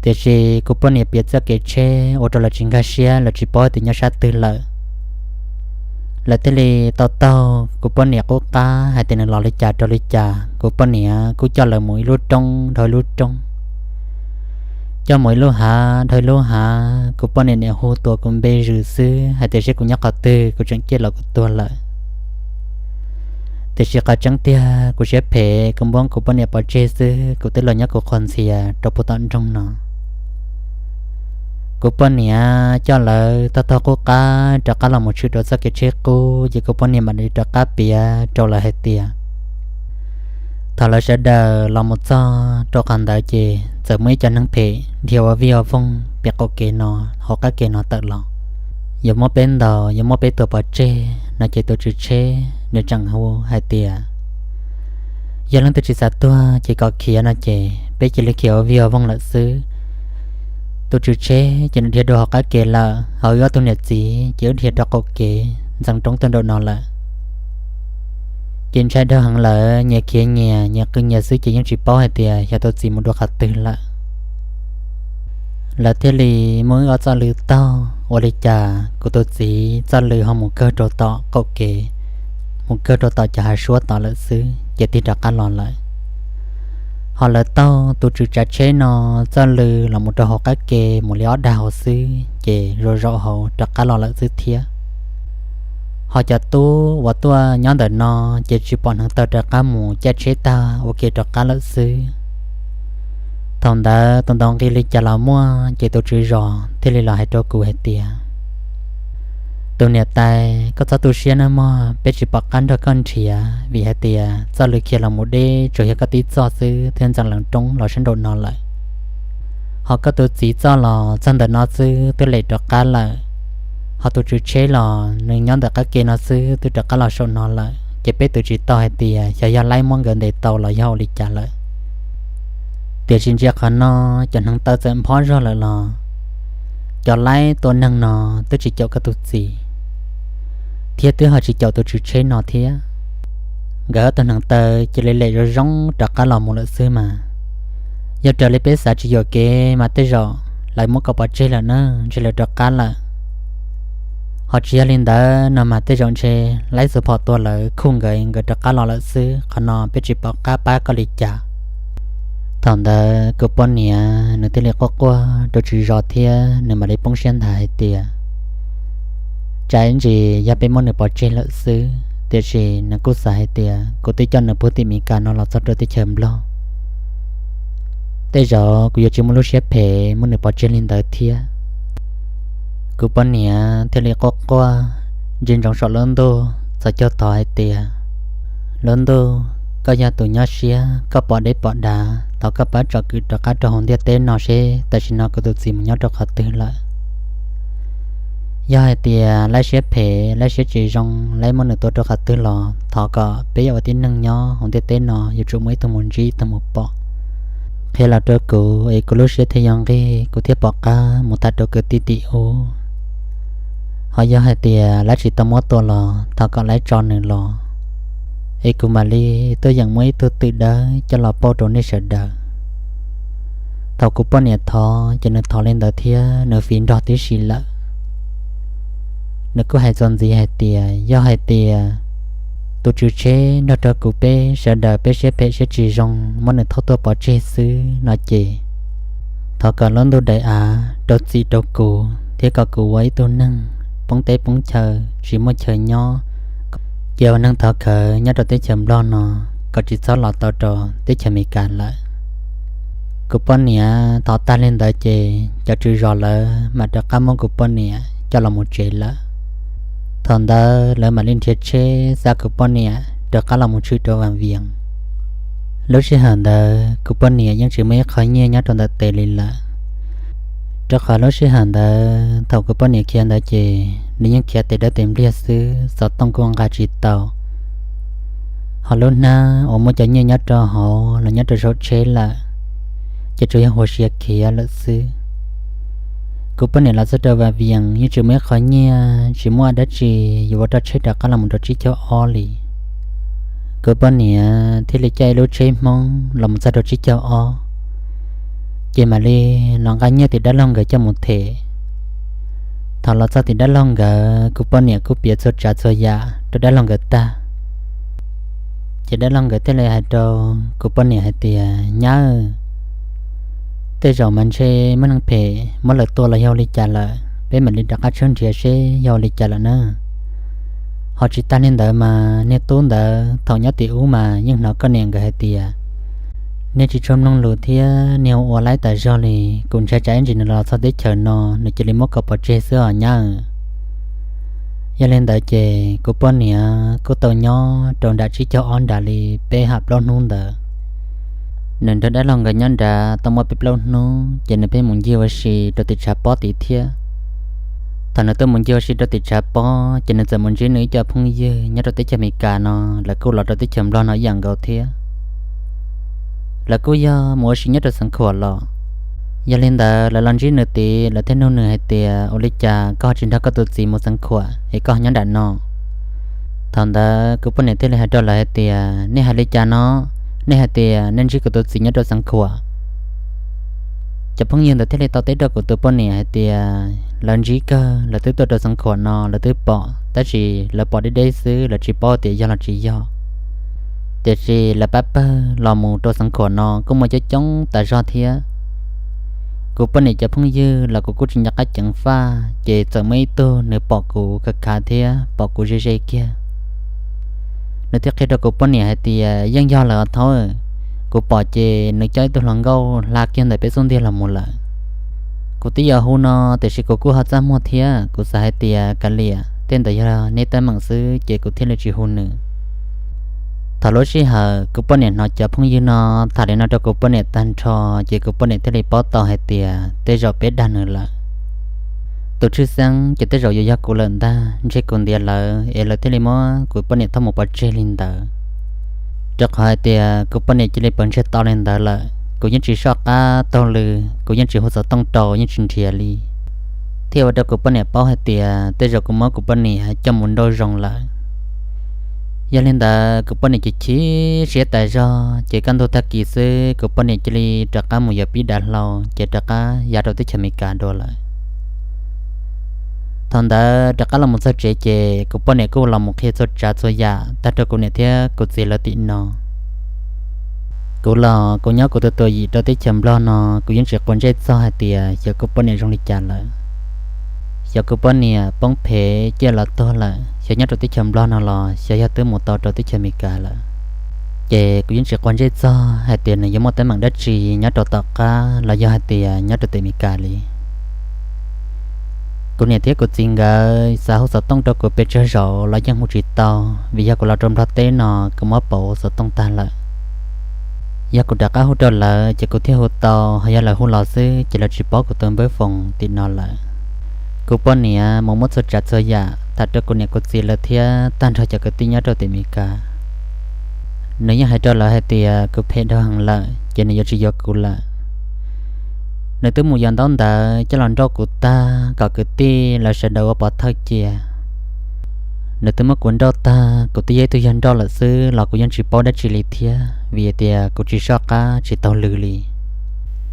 Tiam sis kuv poj niam piav txoj kev tsheb ua rau lawv tsis nkag siab, lawv tsis paub tias nyob sab twg lawm. Lawv thiaj li tau taug kuv poj niam qub qab hais tias nws los li cas rau li cas. Kuv poj niam kuj coj lawv mus ib lub roob dhau ib lub roob, coj mus ib lub hav dhau ib lub hav. Kuv poj niam niam hu tuas kuv npe zws xwb hais tias seb kuv nyob qhov twg kuv tseem ciaj los kuv tuag lawm. Tiam sis qhov tseeb tiag kuv siab phem, kuv muab kuv poj niam pov tseg xwb kuv twb los nyob kuv qhov ntxhias rau puag tom nroog no. Kuv poj niam coj lawv taug taug qub qab rov qab los mus tshwm rau txoj kev tsheb qub ces kuv poj niam mam li rov qab piav rau lawv hais tias thaum lawv sawv daws los mus txog rau qhov ntawd ces txawm muaj ib co neeg phem dhia ua vij ua voog pem qaum kev no, hauv qab kev no tawm los, yuav muab peb ntaus, yuav muab peb tua pov tseg no ces tus tswv tsheb nws tseem hu hais tias yog leej twg tsis xav tuag ces kom khiav no ces peb cia li khiav ua vij ua voog lawm xwb. Tus tswv tsheb ces nws dhia dua hauv qab kev lawm, ho wb ob tug niam txiv ces wb dhia rau qaum kev ntxeev roob tuaj nraum no lawm. Ces ntshai dhau heev lawm, nyias khiav nyias, nyias qw nyias xwb ces yeej tsis paub hais tias xyov tus txiv mus dua qhov twg lawm. Lawv thiaj li muab wb ob txoj lw taug, ua li cas kuv tus txiv txoj lw ho mus kawg rau tom qaum kev, mus kawg rau tom cov hav suab tod lawm xwb ces tig rov qab los lawm. Ho lawv taug tus tswv tsav tsheb no txoj lw los mus rau hauv qab kev mus li ob dag hauv xwb ces zoo zaum hauv rov qab los lawm xwb thiab. Ho cov tub uas tuaj nyob ntawm no ces tsis pom hneev taw rov qab mus caij tsheb tag ua ke rov qab lawm xwb. Thaum ntawd tus ntaus nqi li cas los muaj ces tus tswv zos thiaj li los hais rau kuv hais tias tus niam tais, koj txhob tu siab nawb mog, peb tsis pom qab nrog koj nrhiav vim hais tias txoj lw khiav los mus deb tsuas yog koj tib txoj xwb thiab ntxeev lees roob los sab nraum no lawm. Ho koj tus txiv txoj los txog ntawm no xwb twb lem rov qab lawm. Ho tus tswv tsheb los nws nyob ntawm qab ke no xwb twb rov qab los saum no lawm ces peb twv tsis tau hais tias xyov yog laib muab nkawd ntes tau los yog ua li cas lawm. Tiam sis ntsia qhov no cov hneev taw txawm nphob zog lawm los cov laib tua neeg no twb tsis caum koj tus txiv thiab twb ho tsis caum tus tswv tsheb no thiab. Nkawd ob tug hneev taw cia li lem zoo zoo rov qab los mus lawm xwb mas. Yog raws li peb xav tsis yuam kev mas tej zaum lawv muab kom pov tseg lawm na, ntshe lawv rov qab lawm. Ho tsis yog li ntawd no mas tej zaum ntshe laib xuas phom tua lawv khuj nkawd, nkawd rov qab los lawm xwb. Qhov no peb tsis pom qab pab koj li cas. Thaum ntawd kuv poj niam nws thiaj li quaj quaj rau tswv zos thiab nws mam li poob siab nthav hais tias, tsam ib ntsis yog peb muab nws pov tseg lawm xwb, tiam sis nws kuj xav hais tias kuv twb coj nws puag tim Meskas no los txog rau teb chaws Nplog, tej zaum kuv yuav tsis muaj lub siab phem muab nws pov tseg li ntawd thiab. Kuv poj niam thiaj li quaj quaj ntsia ntsoov saum lub ntuj txhos caug thov hais tias, lub ntuj, koj yog tus nyob siab, koj pom deb pom dav, thov koj pab tsom kwm rov qab rau hauv ntiaj teb no seb tam sim no kuv tus txiv mus nyob rau qhov twg lawm. Yog hais tias laib siab phem, laib siab tsis zoo, laib muab nws tua rau qhov twg los thov kom peb yuav ua tib neeg nyob hauv ntiaj teb no yuav tsum muaj ib tug mus ntsib ib tug mus pom, qhia los rau kuv es kuv lub siab thiaj yuav nqig, kuv thiaj pom qab mus tham rau kwv tij tim ub. Ho yog hais tias laib tsis tau muab tua los thov kom laib tso nws los, es kuv mam li tuaj yeem muab ib tug twm dawb coj los pauj rau nej sawv daws. Thaum kuv poj niam thov ces nws thov li ntawd thiab nws fiv nrog tib si lawm. Nws kuj hais txuas ntxiv hais tias, yog hais tias tus tswv tsheb nrog rau kuv peb sawv daws peb siab phem siab tsis zoo muab nws thauj tuaj pov tseg xwb no ces, thov kom lub ntuj daim av rau txim rau kuv thiab kom kuv ua ib tug neeg poob teb poob chaw tsis muaj chaw nyob, cia ua neeg thov khawv nyob rau teb chaws Nplog no, kom tsis txhob los tau rau teb chaws Amelikas lawm. Kuv poj niam thov tag li ntawd ces cov tswv zos lawv mam rov qab muab kuv poj niam coj los mus tsev lawm. Thaum ntawd lawv mam li nrhiav tsheb xa kuv poj niam rov qab los mus tshwm rau Vam Vias. Lub sij hawm ntawd kuv poj niam yeej tsis muaj ib qho nyiaj nyob rau ntawm tes li lawm, rau qhov lub sij hawm ntawd thaum kuv poj niam khiav ntawd ces nws yeej khiav tes dawb tes npliag xwb, xov tooj kuj nqa tsis tau. Ho lub hnab uas muaj cov nyiaj nyob rau hauv los nyob rau saum tsheb lawm, ces tsuas yog hua siav khiav lawm xwb. Kuv poj niam los txog rau Vam Vias yeej tsis muaj ib qho nyiaj, tsis muaj dab tsi yuav ua roj tsheb rov qab los mus rau tsib caug ob li. Kuv poj niam thiaj li caij ib lub tsheb Hmoob los mus txog rau tsib caug ob, ces mam li los nqa nyiaj tim dab laug nkawd coj mus them. Thaum los txog tim dab laug nkawd, kuv poj niam kuj piav txhua tsav txhua yam rau dab laug nkawd tag, ces dab laug nkawd thiaj li hais rau kuv poj niam hais tias, nyab, tej zaum mas ntshe muaj neeg phem muab lawv tua los yog ua li cas lawm, peb mam li rov qab tshawb nrhiav seb yog ua li cas lawm na. Ho tsis tag li ntawd mas niag tub ntawd thaum nyob tim ub mas yeej hnov koj niam nkawd hais tias, niag tsis tshua mloog lus thiab niag ua laib tas zog li, kuv ntshai tsam ib ntsis nws los txog teb chaws no nws cia li muab koj pov tseg xwb os nyab. Yog li ntawd ces kuv poj niam kuj tau nyob rau nram tsib caug ob nram li peb ham plaub hnub ntawd. Nws nrog dab laug nkawd nyob nrad tau muaj peb plaub hnub ces nws pheej mus ncig ua si rau tim tshav pob tid thiab. Thaum nws tuaj mus ncig ua si rau tim tshav pob ces nws txawm mus ntsib nws ib co phooj ywg nyob rau teb chaws Amelikas no, lawv kuj los rau teb chaws Nplog no ib yam nkaus thiab. Lawv kuj yog mus ua si nyob rau Xeev Khuam los. Yog li ntawd lawv los ntsib nws tid lawv thiaj nug nws hais tias, ua li cas koj ho tsis nrog koj tus txiv mus Xeev Khuam es koj nyob nram no? Thaum ntawd kuv poj niam thiaj li hais rau lawv hais tias, nej hais li cas no? Nej hais tias nej ntsib kuv tus txiv nyob rau Xeev Khuam? Cov phooj ywg ntawd thiaj li tau teb rau kuv tus poj niam hais tias, lawv ntsib kawg, lawv twb tuaj rau Xeev Khuam no lawv twb pom, tab sis lawv pom deb deb xwb lawv tsis paub tias yog los tsis yog. Tiam sis lawv pab pawg los mus rau Xeev Khuam no kuj muaj coob coob tas zog thiab. Kuv poj niam cov phooj ywg los kuv kuj tsis nco qab ceev faj, ces txawm muaj ib tug nws pom kuv khav khav thiab pom kuv ze ze kiag. Nws thiaj qhia rau kuv poj niam hais tias, yeej yog lawm os thaub, kuv pom ces nws coj ib tug hluas nkauj hla kiag ntawm peb xub ntiag los mus lawm. Kuv twb yuav hu no tiam sis kuv kuj ho txaj muag thiab kuv xav hais tias kav liam, tej ntawd yog neb teeb meem xwb ces kuv thiaj li tsis hu nws. Thaum lub sij hawm kuv poj niam hnov cov phooj ywg no tham li no rau kuv poj niam tag nrho, ces kuv poj niam thiaj li paub tau hais tias tej zaum peb dag nws lawm. Tus tshwj xeeb ces tej zaum yuav yog kuv lawm ntag, ntshe kuv ntiav lawv es lawv thiaj li muab kuv poj niam thauj mus pov tseg li ntawd. Rau qhov hais tias kuv poj niam cia li pawv ntseg tau li ntawd lawm, kuv yeej tsis soj qab taug lw, kuv yeej tsis hu xov tooj rau, yeej tsis nrhiav li, thiaj ua rau kuv poj niam paub hais tias tej zaum kuv muab kuv poj niam coj mus nrauj zoo lawm. Yog li ntawd kuv poj niam chim chim siab tas zog, ces kaj ntug tag kis xwb kuv poj niam cia li rov qab mus yuav pib dav hlau, ces rov qab ya rau teb chaws Amelikas dua lawm. Thaum ntawd rov qab los mus txog tsev ces kuv poj niam kuj los mus qhia txhua tsav txhua yam tag rau kuv niam thiab kuv txiv lawv tim no. Kuv los kuv nyob kuv tus tuam yim rau teb chaws Nplog no, kuv yeej tsis quav ntsej txog hais tias xyov kuv poj niam zoo li cas lawm. Xyov kuv poj niam poob phem ciaj los tuag lawm, xyov nyob rau teb chaws Nplog no los xyov yog twb mus tau rau teb chaws Amelikas lawm. Ces kuv yeej tsis quav ntsej txog hais tias nws yuav muaj teeb meem dab tsi nyob rau tom qab los yog hais tias nyob rau tim Amelikas li. Kuv niam thiab kuv txiv nkawd xav hu xov tooj rau kuv pes tsawg zaus los yeej hu tsis tau, vim yog kuv los rau Nplog teb no kuv muab pauv xov tooj tag lawm. Yog kuv rov qab hu rau lawv ces kuv thiaj hu tau, ho yog lawv hu los xwb ces lawv tsis paub kuv tus npawb foos tim no lawm. Kuv poj niam mus muab txhua tsav txhua yam tham rau kuv niam kuv txiv lawv thiab tag nrho cov kwv tij nyob rau tim Amelikas. Nws yeej hais rau lawv hais tias kuv phem dhau heev lawm ces nws yuav tsis yuav kuv lawm. Nws twb mus yos ntaub ntawv coj los nrauj kuv tag kom kwv tij lawv sawv daws ua pov thawj cia. Nws twb muab kuv nrauj tag, kuv twb yog ib tug yawg nrauj lawm xwb los kuv yeej tsis paub dab tsi li thiab, vim tias kuv tsis soj qab tsis taug lw li.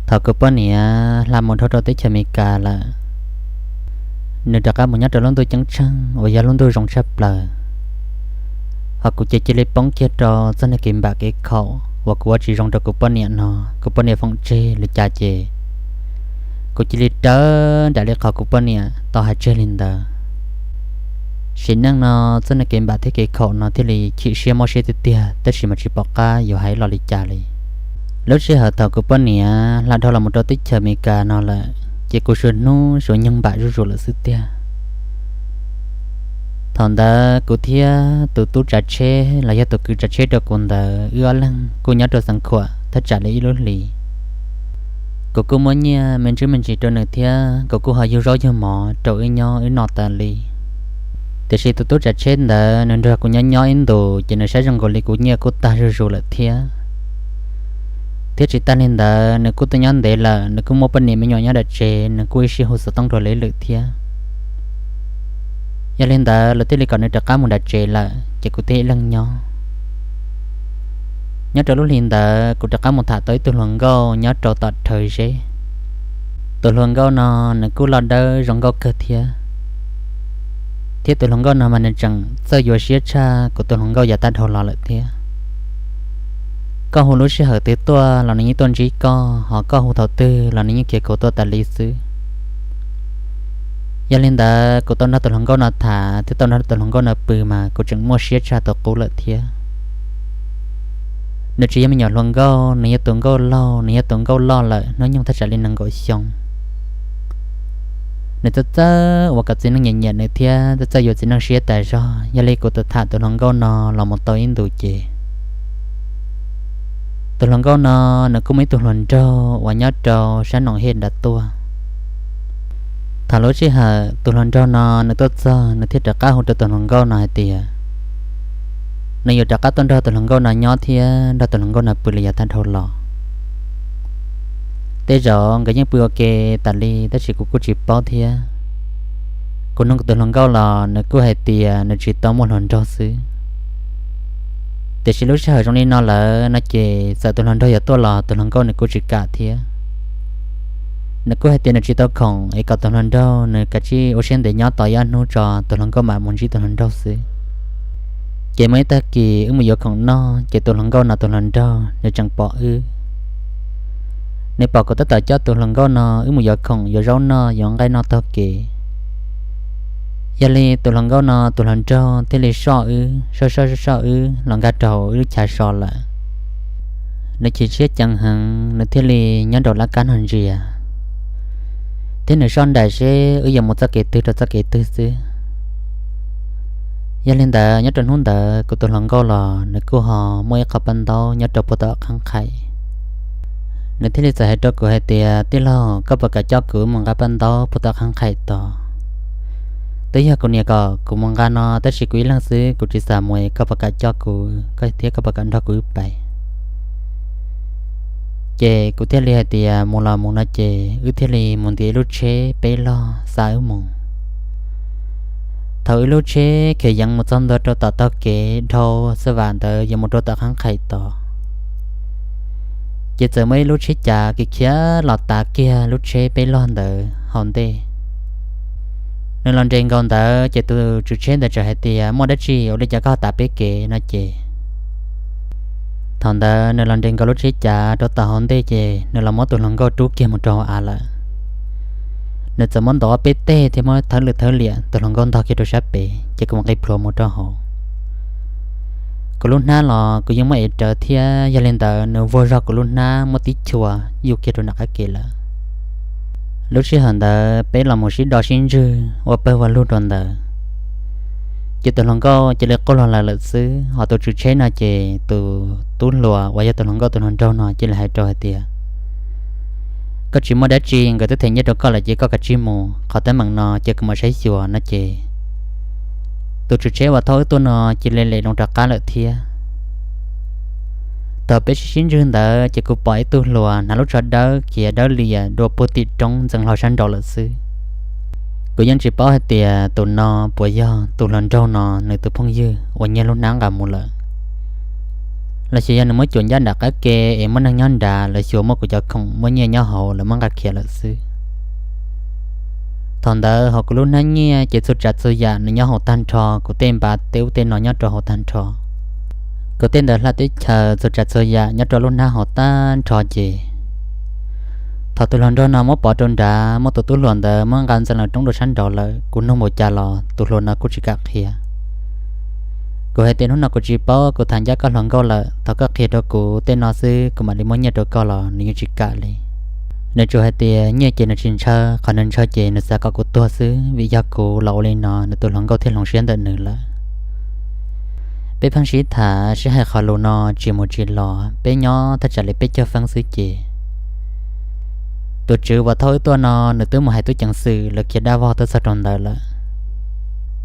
Thaum kuv poj niam hla mus dhau rau teb chaws Amelikas lawm, nws rov qab mus nyob rau lub ntuj ceeb tsheej uas yog lub ntuj zoo tshaj plaws. Hos kuv ces cia li poob kiag rau txoj niag kev npam kev khaum uas kuv ua tsis zoo rau kuv poj niam no, kuv poj niam foom tseg li cas ces kuv cia li rawv nram li qhov kuv poj niam tau hais tseg li ntawd. Sim neej no txoj niag kev npam thiab kev khaum no thiaj li chim siab mob siab tiag tiag, tab sis mas tsis pom qab yuav hais los li cas li. Lub sij hawm thaum kuv poj niam hla dhau los mus rau teb chaws Amelikas no lawm ces kuv suav hnub suav nyoog npam zuj zus lawm xwb tiag. Thaum ntawd kuv thiab tus tub tsav tsheb los yog tus kwv tsav tsheb rau kuv ntawd, wb ob leeg kuj nyob rau Xeev Khuam thaj tsam li ib lub hlis. Kuv kuj muab nyiaj me ntsis me ntsis rau nws thiab kuv kuj ho yug zaub yug mov rau wb nyob wb noj tas li. Tiam sis tus tub tsav tsheb ntawd nws nrog kuv nyob nyob ib ntus ces nws saib zoo nkaus li kuv nyiaj kuj tag zuj zus lawm thiab. Thiab tsis tas li ntawd nws kuj tuaj nyob ntev lawm, nws kuj muaj poj niam me nyuam nyob nram tsev, nws kuj ib sij hu xov tooj rau lawv ib lwm thiab. Yog li ntawd lawv thiaj li kom nws rov qab mus nram tsev lawm ces kuv thiaj ib leeg nyob. Nyob rau lub hli ntawd kuv rov qab mus tham tau ib tug hluas nkauj nyob rau tom Rhawv Zeb. Tus hluas nkauj no nws kuj loj dawb zoo nkauj kawg thiab. Thiab tus hluas nkauj no mas nws tseem txawj yuav siab tshaj kuv tus hluas nkauj yav tag dhau los lawm thiab. Koj hu lub sij hawm twg tuaj los nws yeej tuaj ntsib koj, ho koj hu thaum twg los nws yeej khiav khuv tuaj tas li xwb. Yog li ntawd kuv tau nrog tus hluas nkauj no tham thiab tau nrog tus hluas nkauj no pw mas kuv tseem muaj siab tshaj tus qub lawm thiab. Nws tsis yog me nyuam hluas nkauj, nws yog tus nkauj laug, nws yog tus nkauj loj lawm hnub nyoog thaj tsam li nees nkaum xyoo. Nws txawj txawj uas kom txiv neej nyiam nyiam nws thiab txawj txawj yuav txiv neej siab tas zog. Yog li kuv tau tham tus hluas nkauj no los mus tau ib ntus ces tus hluas nkauj no nws kuj muaj ib tug hluas nraug uas nyob rau sab Noom Hej nram tuaj. Thaum lub sij hawm tus hluas nraug no nws tuaj txog, nws thiaj rov qab hu rau tus hluas nkauj no hais tias nws yuav rov qab tuaj nrog tus hluas nkauj no nyob thiab nrog tus hluas nkauj no pw li yav tag dhau los. Tej zaum nkawd yeej pw ua ke tas li tab sis kuv kuj tsis paub thiab. Kuv nug tus hluas nkauj los nws kuj hais tias nws tsis tau muaj hluas nraug xwb. Tiam sis lub sij hawm zoo li no lawm no ces txawm tus hluas nraug yuav tuaj los tus hluas nkauj nws kuj tsis kam thiab. Nws kuj hais tias nws tsis tau khoom es kom tus hluas nraug nws kav tsij ua siab ntev nyob tos ib ob hnub tso tus hluas nkauj mam mus ntsib tus hluas nraug xwb. Ces muaj ib tag kis wb mus yuav khoom noj ces tus hluas nkauj no tus hluas nraug nws tseem pom wb. Nws pom kuv tab tom coj tus hluas nkauj no wb mus yuav khoom yuav zaub noj yuav nqaij noj taug kev. Yog li tus hluas nkauj no tus hluas nraug thiaj li soj wb, soj soj soj wb los nkag rau hauv wb lub chav so lawm. Nws chim siab ceev heev, nws thiaj li nyob nraum laj kab no ntsia, thiab nws soj nraim seb wb yuav mus txoj kev twg rau txoj kev twg xwb. Yog li ntawd nyob rau hnub ntawd kuv tus hluas nkauj los nws kuj ho muaj ib qho paj ntaub nyob rau puag tom qhab qhais. Nws thiaj li txawm hais rau kuv hais tias, tij laug, koj puas kam coj kuv mus nqa paj ntaub puag tom qhab qhais tod? Twb yog kuv niam kom kuv mus nqa no tab sis kuv ib leeg xwb kuv tsis xav mus, koj puas kam coj kuv, koj thiab koj puas kam nrog kuv wb pais? Ces kuv thiaj li hais tias mus los mus no ces wb thiaj li mus ntiav ib lub tsheb peb log xa wb mus. Thaum wb lub tsheb khiav yeev mus txog ntua rau tom taug kev dhau xab vam ntawd yuav mus rau tom qhab qhais tod, ces txawm muaj ib lub tsheb cav khiav khiav los tav kiag lub tsheb peb log ntawd hauv ntej. Nws los nres nkaus ntawd ces tus tswv tsheb ntawd txawm hais tias, Muaj dab tsi ua li cas koj ho tav peb kev? no ces thaum ntawd nws los nres nkaus lub tsheb cav rau tom hauv ntej ces nws los muab tus hluas nkauj rub kiag mus rau hauv av lawm. Nws txawm muab ntov peb teg thiab muab thawb lwm thawb liam tus hluas nkauj ntog kiag rau sab pem ces kuv mus qi plhuav mus rau hauv. Kuv lub hnab los kuv yeej muab ev rawv thiab, yog li ntawd nws vuag zog kuv lub hnab muab tib chua yuj kiag rau nram qab ke lawm. Lub sij hawm ntawd peb los mus sib do sib ntswg ua pawg ua lug rau ntawd, ces tus hluas nkauj cia li quaj hlo lawm lawm xwb. Ho tus tswv tsheb no ces tus tub hluas uas yog tus hluas nkauj tus hluas nraug no cia li hais rau hais tias, Koj tsis muaj dab tsi, nkawd twb them nyiaj rau koj lawm ces koj kav tsij mus, qhov teeb meem no ces kuv mam saib xyuas no ces tus tswv tsheb uas thauj wb tuaj no cia li lem loo rov qab lawm thiab. Thaum peb sib sib ntswg ntawd ces kuv pom ib tug hluas hnav lub tsho dawb khiav dawb lias dua puag tim roob ntxeev hlo sab nraud lawm xwb. Kuv yeej tsis paub hais tias tus no puas yog tus hluas nraug no nws tus phooj ywg uas nyiag lub hnab nqa mus lawm, los xyov yog nws muab cuam ncaj nram qab ke es muaj neeg nyob nrad los xyov muab kuv cov khoom muaj nyiaj nyob hauv lawv muab nqa khiav lawm xwb. Thaum ntawd hauv kuv lub hnab nyiaj ces txhua tsav txhua yam nws nyob hauv tag nrho, kuv tej npav tej ub tej no nyob rau hauv tag nrho. Kuv tej ntawv hla teb chaws txhua tsav txhua yam nyob rau lub hnab hauv tag nrho ces thaum tus hluas nraug no muab pov rau nrad, muab tus tub hluas ntawd muab nqa ntxeev loo roob rau sab nraud lawm, kuv nug npaum cas los tus hluas no kuj tsis kam qhia. Kuv hais tias, Hnub no kuv tsis paub, kuv tham ncaj koj hluas nkauj lawm, thov koj qhia rau kuv tej no xwb kuv mam li muab nyiaj rau koj, los nws yeej tsis kam li. Nws tsuas hais tias nyiaj ces nws tsis ntshaw, qhov nws ntshaw ces nws xav kom kuv tuag xwb, vim yog kuv los ua li no nws tus hluas nkauj thiaj hloov siab ntawm nws lawm. Peb pheej sib tham sib hais qhov lus no tsis mus tsis los, peb nyob thaj tsam li peb caug feeb xwb ces tus tswv uas thauj wb tuaj no nws twb mus hais tub ceev xwm lawv khiav dab vog tuaj txog rau ntawd lawm.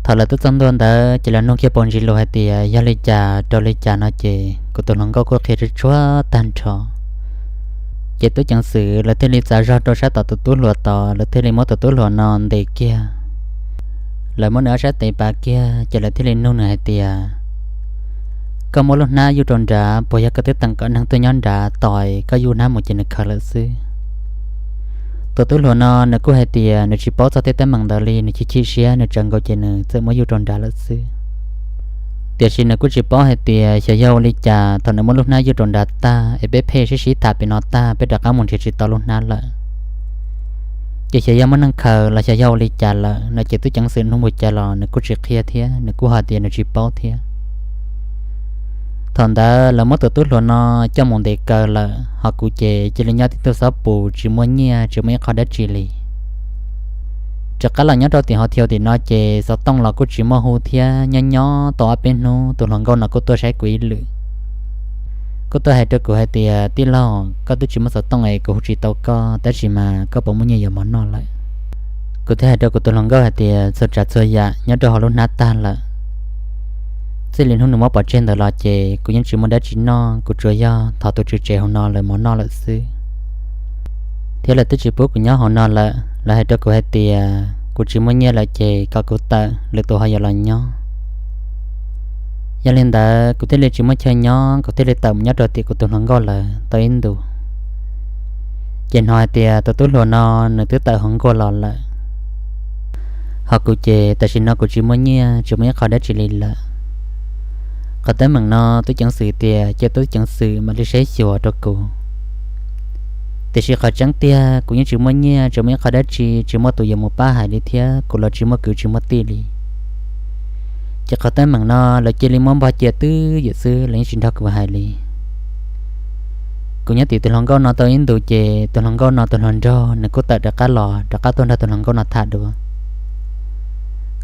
Thaum lawv twb txog ntua ntawd ces lawv nug kiag paus ntsis lus hais tias yog li cas rau li cas no ces kuv tus hluas nkauj kuj qhia tsuag tsuag tag nrho. Ces tub ceev xwm lawv thiaj li txav zog rau sab tom tus tub hluas tod, lawv thiaj li muab tus tub hluas no ntes kiag. Lawv muab nws ob sab tes pav kiag ces lawv thiaj li nug nws hais tias, Koj muab lub hnab yuj rau nrad, puas yog koj twb teem kom neeg tuaj nyob nrad tos koj yuj hnab mus ces nws khaws lawm xwb? Tus tub hluas no nws kuj hais tias nws tsis paub txog tej teeb meem ntawd li, nws chim chim siab nws tsawv nkaus ces nws txawm muab yuj rau nrad lawm xwb. Tiam sis nws kuj tsis paub hais tias xyov yog ua li cas thaum nws muab lub hnab yuj rau nrad tag es peb pheej sib sib tham pem no tag peb rov qab mus nrhiav tsis tau lub hnab lawm, ces xyov yog muaj neeg khaws los xyov yog ua li cas lawm no ces tub ceev xwm nug npaum cas los nws kuj tsis qhia thiab nws kuj hais tias nws tsis paub thiab. Thaum ntawd lawv muab tus tub hluas no coj mus ntes kaw lawm, ho kuv ces cia li nyob tib tug xob pus tsis muaj nyiaj tsis muaj ib qho dab tsi li. Rov qab los nyob rau tim hauv thiau tim no ces xov tooj los kuj tsis muaj hu thiab, nyob nyob tau ob peb hnub tus hluas nkauj no kuj tuaj saib kuv ib lwm. Kuj tuaj hais rau kuv hais tias, Tij laug, koj twb tsis muaj xov tooj es kuv hu tsis tau koj, tab sis mas koj puas muaj nyiaj yuav mov noj lawm? Kuv thiaj hais rau kuv tus hluas nkauj hais tias, Txhua tsav txhua yam nyob rau hauv lub hnab tag lawm. Txij li hnub nws muab pov tseg ntawd los ces kuv yeej tsis muaj dab tsi noj, kuv tsuas yog thov tus tswv tsev hauv no lawv mov noj lawm xwb. Thiab lawv twb tsis pub kuv nyob hauv no lawm, lawv hais rau kuv hais tias kuv tsis muaj nyiaj lawm ces kom kuv tawm, lwm tus ho yuav los nyob. Yog li ntawd kuv thiaj li tsis muaj chaw nyob, kuv thiaj li tawm mus nyob rau tim kuv tus hluas nkauj lawv tau ib ntus. Ces hnov hais tias tus tub hluas no nws twb tawm hauv nkuaj los lawm. Ho kuv ces tam sim no kuv tsis muaj nyiaj tsis muaj ib qho dab tsi li lawm. Qhov teeb meem no tub ceev xwm tias cia tub ceev xwm mam li saib xyuas rau kuv. Tiam sis qhov tseeb tiag kuv yeej tsis muaj nyiaj tsis muaj ib qho dab tsi, tsis muaj tus yuav mus pab hais li thiab kuv los tsis muaj kwv tsis muaj tij li. Ces qhov teeb meem no lawv cia li muab npog cia twj ywm xwb, lawv yeej tsis nrog kuv hais li. Kuv nyob tim tus hluas nkauj no tau ib ntus ces tus hluas nkauj no tus hluas nraug nws kuj tawm rov qab los rov qab tuaj nrog tus hluas nkauj no tham dua.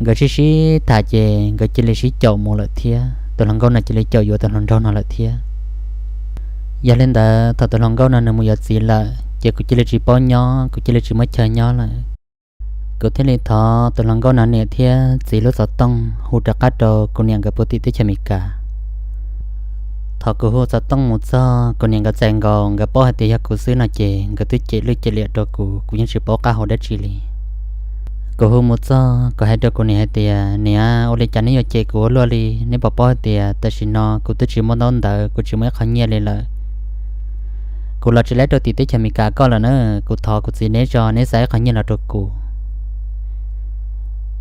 Nkawd sib sib tham ces nkawd cia li sib caum mus lawm thiab, tus hluas nkauj no cia li caum yuav tus hluas nraug no lawm thiab. Yog li ntawd thaum tus hluas nkauj no nws mus yuav txiv lawm ces kuv cia li tsis paub nyob, kuv cia li tsis muaj chaw nyob lawm. Kuv thiaj li thov tus hluas nkauj no niam thiab txiv lub xov tooj hu rov qab rau kuv niam nkawd puag tim teb chaws Amelikas. Thaum kuv hu xov tooj mus txog, kuv niam nkawd txais nkaus, nkawd paub hais tias yog kuv xwb no ces nkawd twb cem lwj cem liam rau kuv, kuv yeej tsis paub qab hau dab tsi li. Kuv hu mus txog, kuv hais rau kuv niam hais tias, Niam, ua li cas neb yuav cem kuv ua luaj li? Neb puas paub hais tias tam sim no kuv twb tsis muaj ntaub ntawv, kuv tsis muaj ib qho nyiaj li lawm. Kuv los tsis laib rau tim teb chaws Amelikas koj lawm na, kuv thov kuv txiv neb tso, neb xa ib qho nyiaj los rau kuv.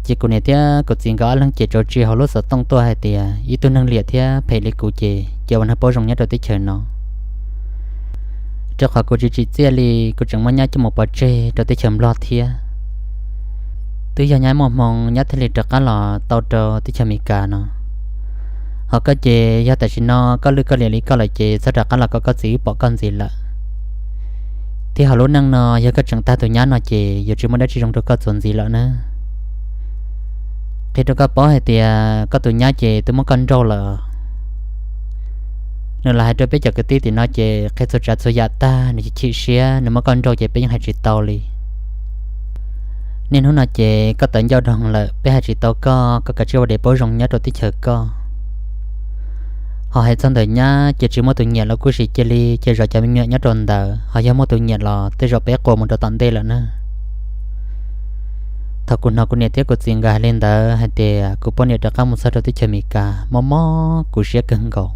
Ces kuv niam thiab kuv txiv nkawd ob leeg ces rau tsis hauv lub xov tooj tuaj hais tias ib tug neeg liam thiab phem li kuv ces cia ua neeg paub zoo nyob rau teb chaws no, rau qhov kuv tsis tsim txiaj li kuv tseem muaj nyab coj mus pov tseg rau teb chaws Nplog thiab. Twb yog nyab muaj hmoo nyab thiaj li rov qab los tau rau teb chaws Amelikas no. Ho koj ces yog tam sim no koj lwj koj liam li koj lawm ces txhob rov qab los kom koj txiv wb pom koj ntxiv lawm. Thiab hauv lub neej no yog koj tseem tag tus nyab no ces yuav tsis muaj dab tsi zoo rau koj txuas ntxiv lawm na. Qhia rau koj paub hais tias koj tus nyab ces twb muab koj nrauj lawm. Nws los hais rau peb cov kwv tij tim no ces qhia txhua tsav txhua yam tag nws chim siab, nws muab koj nrauj ces peb yeej hais tsis tau li. Niaj hnub no ces koj tawv ncauj rau heev lawm, peb hais tsis tau koj, koj kav tsij ua dev paub zoo nyob rau teb chaws koj. Ho hais txog ntawm nyab ces tsis muaj tus nyiam los kuj sim cia li cia zov cov me nyuam nyob rau ntawd, ho yog muaj tus nyiam los tej zaum peb quas mus rau tom ntej lawm na. Thaum kuv hnov kuv niam thiab kuv txiv nkawd hais li ntawd hais tias kuv poj niam rov qab mus txog rau teb chaws Amelikas mob mob kuv siab kawg nkaus.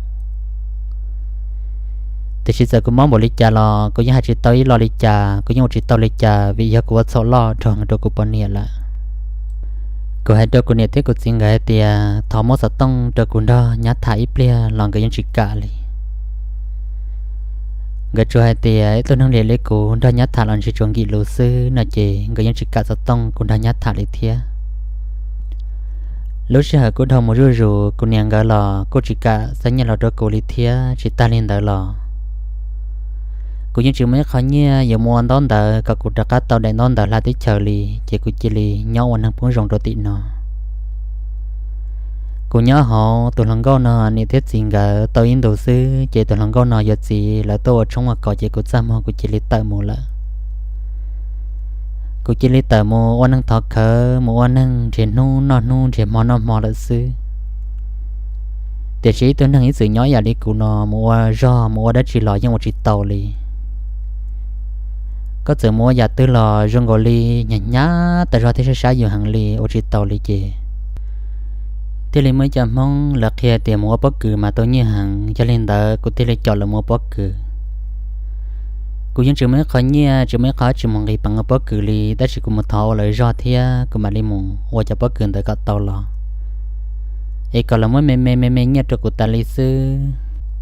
Tiam sis txawm kuv mob npaum li cas los kuv yeej hais tsis tau ib lo li cas, kuv yeej ua tsis tau li cas vim yog kuv ua txhaum loj dhau heev rau kuv poj niam lawm. Kuv hais rau kuv niam thiab kuv txiv nkawd hais tias thov muab xov tooj rau kuv nrog nyab tham ib pliag los nkawd yeej tsis kam li. Nkawd tsuas hais tias ib tug neeg liam li kuv nrog nyab tham los ntshe tsuas nkim lus xwb no ces nkawd yeej tsis kam xov tooj kuv nrog nyab tham li thiab. Lub sij hawm kuj dhau mus zuj zus, kuv niam nkawd los kuj tsis kam xa nyiaj los rau kuv li thiab. Tsis tag li ntawd los kuv yeej tsis muaj ib qho nyiaj yuav mus ua ntaub ntawv kom kuv rov qab tau daim ntaub ntawv hla teb chaws li, ces kuv cia li nyob ua neeg poob zoo rau tim no. Kuv nyob hauv tus hluas nkauj no niam thiab txiv nkawd tau ib ntus xwb ces tus hluas nkauj no yuav txiv lawv tuaj ua tshoob ua kos ces kuv txaj muag kuv cia li tawm mus lawm. Kuv cia li tawm mus ua neeg thov khawv, mus ua neeg nrhiav hnub noj hnub nrhiav hmo noj hmo lawm xwb. Tiam sis ib tug neeg ib txwm nyob ib yam li kuv no mus ua zog mus ua dab tsi los yeej ua tsis tau li. Koj txawm mus ua yam twg los zoo nkaus li hnyav hnyav tas zog thiab sab sab yus heev li ua tsis tau li ces thiaj li muaj ib co Hmoob lawv qhia tias mus ua pob kws mas tau nyiaj heev, yog li ntawd kuv thiaj li caum lawv mus ua pob kws. Kuv yeej tsis muaj ib qho nyiaj tsis muaj ib qho dab tsi mus nqis peev ua pob kws li, tab sis kuv mus thov ua lawv zog thiab kuv mam li mus ua cov pob kws ntawd kom tau los, es kom lawv muab me me me me nyiaj rau kuv tas li xwb.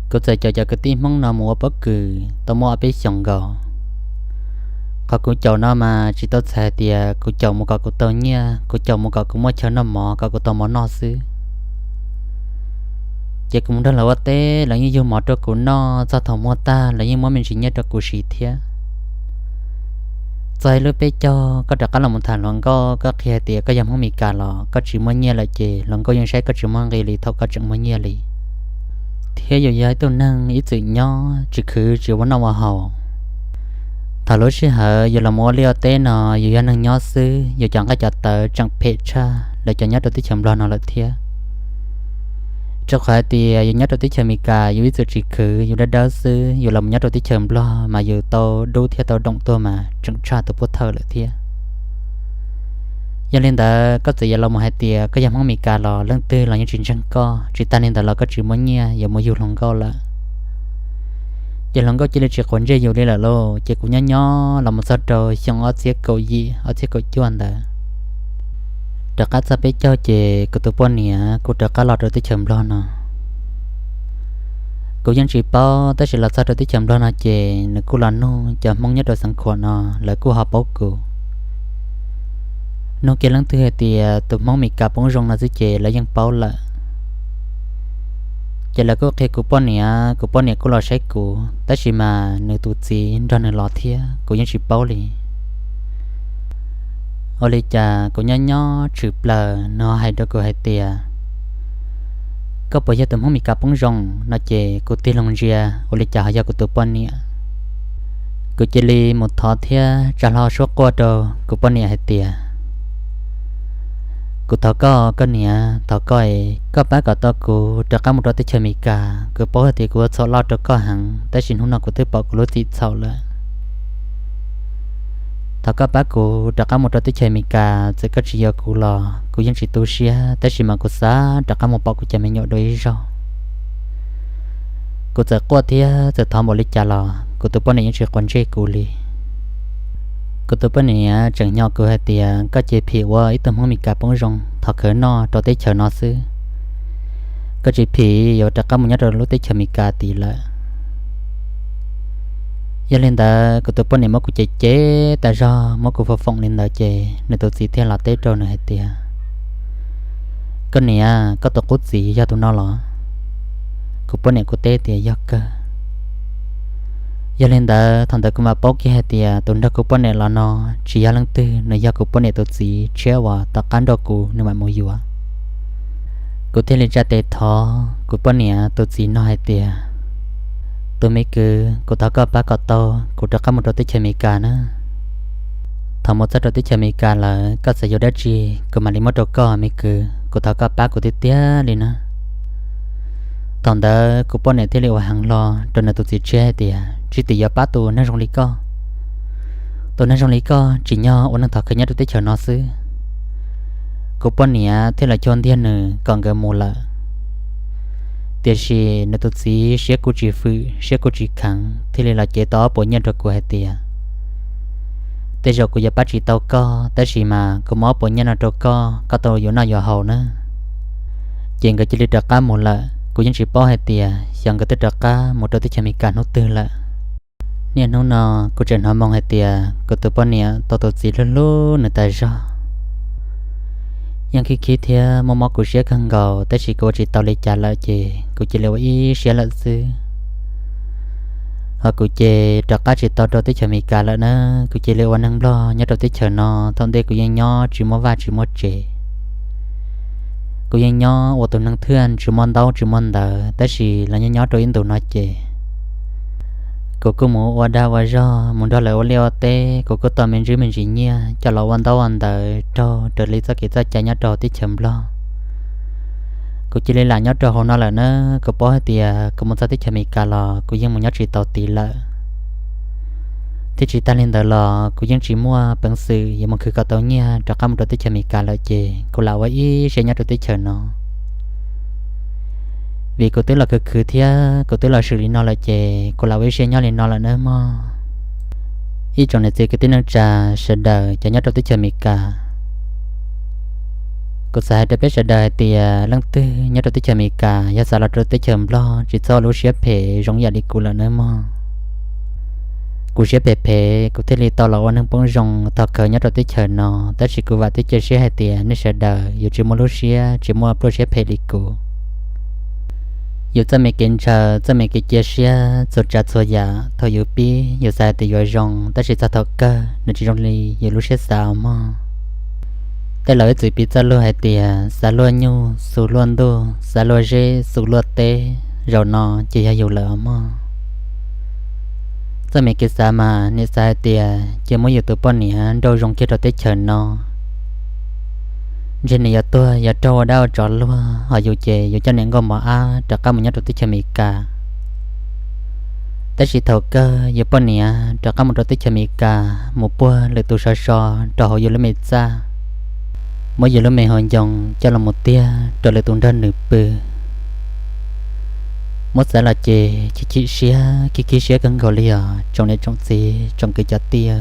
Kuv txawm caum cov kwv tij Hmoob no mus ua pob kws tau muaj ob peb xyoos nkaus. Qhov kuv caum no mas tsis tau txhais hais tias kuv caum mus kom kuv tau nyiaj, kuv caum mus kom kuv muaj chaw noj mov kom kuv tau mov noj xwb. Ces kuv mus nrog lawv ua teb lawv yeej yug mov rau kuv noj, txog thaum muag tag lawv yeej muab me ntsis nyiaj rau kuv siv thiab. Txog ib lub peb caug koj rov qab los mus tham hluas nkauj, koj qhia hais tias koj yog Hmoob Mes Kas los koj tsis muaj nyiaj lawm ces hluas nkauj yeej saib koj tsis muaj nqis li thaum koj tseem muaj nyiaj li. Thiab yus yog ib tug neeg ib txwm nyob tsis khwv tsis ua noj ua haus. Thaum lub sij hawm yus los mus ua liaj ua teb no yus yog neeg nyob xwb, yus cov nqaij cov tawv tseem phem tshaj lawv cov nyob rau teb chaws Nplog no lawm thiab. Rau qhov hais tias yus nyob rau teb chaws Amelikas yus ib txwm tsis khwv, yus dawb dawb xwb, yus los mus nyob rau teb chaws Nplog mas yus tau dub thiab tau doom tuaj mas tseem tshaj tus pub thawj lawm thiab. Yog li ntawd koj txawm yuav los mus hais tias koj yog Hmoob Mes Kas los leej twg los yeej tsis ntseeg koj, tsis tag li ntawd los koj tsis muaj nyiaj yuav mus yug hluas nkauj lawm. Ces hluas nkauj cia li tsis quav ntsej yus li lawm lauj. Ces kuv nyob nyob los mus txog rau xyoo ob txhiab kaum yim ob txhiab kaum cuaj ntawd, rov qab txog peb caug ces kuv tus poj niam kuj rov qab los rau teb chaws Nplog no. Kuv yeej tsis paub, tab sis los txog rau teb chaws Nplog no ces nws kuj los nug cov Hmoob nyob rau Xeev Khuam no, lawv kuj ho paub kuv. Nug kiag leej twg hais tias tus Hmoob Mes Kas poob zoo no xwb ces lawv yeej paub lawm. Ces lawv kuj qhia kuv poj niam, kuv poj niam kuj los saib kuv, tab sis mas nws tus txiv nrog nws los thiab kuv yeej tsis paub li. Ua li cas kuv nyob nyob tshwm plaws nws ho hais rau kuv hais tias, koj puas yog tus Hmoob Mes Kas poob zoo no ces kuv tig loo ntsia ua li cas ho yog kuv tus poj niam. Kuv cia li mus thov thiab tsa hlo suab quaj rau kuv poj niam hais tias, kuv thov koj, koj niam, thov koj es koj pab kom tau kuv rov qab mus rau teb chaws Amelikas. Kuv paub hais tias kuv ua txhaum loj rau koj heev, tab sis hnub no kuv twb pom kuv lub txim txhaum lawm. Thov koj pab kuv rov qab mus rau teb chaws Amelikas, txawm koj tsis yuav kuv los kuv yeej tsis tu siab, tab sis mas kuv xav rov qab mus pom kuv cov me nyuam dua ib zaug. Kuv txawm quaj thiab txawm thov npaum li cas los kuv tus poj niam yeej tsis quav ntsej kuv li. Kuv tus poj niam tseem hnyos kuv hais tias koj ces phim ua ib tug Hmoob Meskas poob zoo thov khawv noj rau teb chaws no xwb, koj tsis phim yuav rov qab mus nyob rau lub teb chaws Amelikas tid lawm. Yog li ntawd kuv tus poj niam muab kuv cem cem tas zog, muab kuv foom foom li ntawd ces nws tus txiv thiaj los teb rau nws hais tias, koj niam, koj tus qub txiv yog tus no los? Kuv poj niam kuj teb tias yog kawg. Yog li ntawd thaum ntawd kuv mam paub kiag hais tias tus nrog kuv poj niam los no tsis yog leej twg, nws yog kuv poj niam tus txiv tshiab uas tom qab nrog kuv nws mam mus yuav. Kuv thiaj li tsa tes thov kuv poj niam tus txiv no hais tias, tus me kwv, kuv thov koj pab kom tau kuv rov qab mus rau teb chaws Amelikas na. Thaum mus txog rau teb chaws Amelikas lawm koj xav yuav dab tsi kuv mam li muab rau koj me kwv, kuv thov koj pab kuv tiag tiag li na. Thaum ntawd kuv poj niam thiaj li ua heev hlo rau nws tus txiv tshiab hais tias tsis tim yuav pab tus neeg zoo li koj. Tus neeg zoo li koj tsim nyog ua neeg thov khawv nyob rau teb chaws no xwb. Kuv poj niam thiaj los cuag ntiag nws kom nkawd mus lawm. Tiam sis nws tus txiv siab kuj tsis fwm siab kuj tsis kheev thiaj li los cev tau ob puas nyiaj rau kuv hais tias, tej zaum kuv yuav pab tsis tau koj tab sis mas kuv muab ob puas nyiaj no rau koj, koj tau yuav noj yuav haus na. Ces nkawd cia li rov qab mus lawm, kuv yeej tsis paub hais tias xyov nkawd twb rov qab mus rau teb chaws Amelikas hnub twg lawm. Niaj hnub no kuv tseem hnov moo hais tias kuv tus poj niam tau tus txiv hlub hlub nws tas zog. Yeej khib khib thiab muaj mob kuv siab kawg nkaus tab sis kuv ua tsis tau li cas lawm ces kuv cia li ua ib siab lawm xwb. Ho kuv ces rov qab tsis tau rau teb chaws Amelikas lawm na, kuv cia li ua neeg Nplog nyob rau teb chaws no. Thaum ntej kuv yeej nyob tsis muaj vaj tsis muaj tsev, kuv yeej nyob ua tus neeg thwj tsis muaj ntaub tsis muaj ntawv tab sis los nyob nyob rau ib ntus no ces kuv kuj mus ua dag ua zog mus nrog lawv ua liaj ua teb, kuv kuj tau me ntsis me ntsis nyiaj coj los ua ntaub ua ntawv raug raws li txoj kev txoj cai nyob rau teb chaws Nplog. Kuv cia li lam nyob rau hauv no lawm na, kuv paub hais tias kuv mus txog teb chaws Amelikas los kuv yeej mus nyob tsis tau tid lawm. Thiab tsis tag li ntawd los kuv yeej tsis muaj peev xwm yuav mus khwv kom tau nyiaj rov qab mus rau teb chaws Amelikas lawm ces kuv lam ua ib siab nyob rau teb chaws no. Vim kuv twb los khwv khwv thiab kuv twb los swm li no lawm ces kuv lam ua ib siab nyob li no lawm nawb mog. Ib tsoom niam txiv kwv tij neej tsa sawv daws cov nyob rau teb chaws Amelikas, kuv xav hais rau peb sawv daws hais tias leej twg nyob rau teb chaws Amelikas yog xav los rau teb chaws Nplog tsis txhob ua lub siab phem zoo yam li kuv lawm nawb mog. Kuv siab phem phem kuv thiaj li tau los ua neeg poob zoo thov khawv nyob rau teb chaws no, tab sis kuv vam thiab cia siab hais tias nej sawv daws yuav tsis muaj lub siab tsis muaj pluaj siab phem li kuv. Yus txoj me kev ntshaw txoj me kev cia siab txhua tsav txhua yam thaum yus pib yus xav hais tias yuav zoo tab sis txog thaum kawg nws tsis zoo li yus lub siab xav os mog. Tej laus ib txwm piv txoj lus hais tias xav luaj nyuj xu luaj ntuj, xav luaj zeb xu luaj teb, zaum no ces yog yus lawm os mog. Txoj me kev xav mas nim xav hais tias cia muab yus tus poj niam nrauj zoo kiag rau teb chaws no, ntshe nws yuav tuag yuav raug ua dab ua tsov luag, ho yus ces yuav coj niam nkauj mos ab rov qab mus nyob rau teb chaws Amelikas. Tab sis thaum kawg yus poj niam rov qab mus rau teb chaws Amelikas mus puag lwm tus so so rau hauv yus lub me txaj, muab yus lub me hauv ncoo coj los mus tiag rau lwm tus nrog nws pw. Muab xav los ces chim chim siab khib khib siab kawg nkaus li os tsoom niam tsoom txiv tsoom kwv cov tij.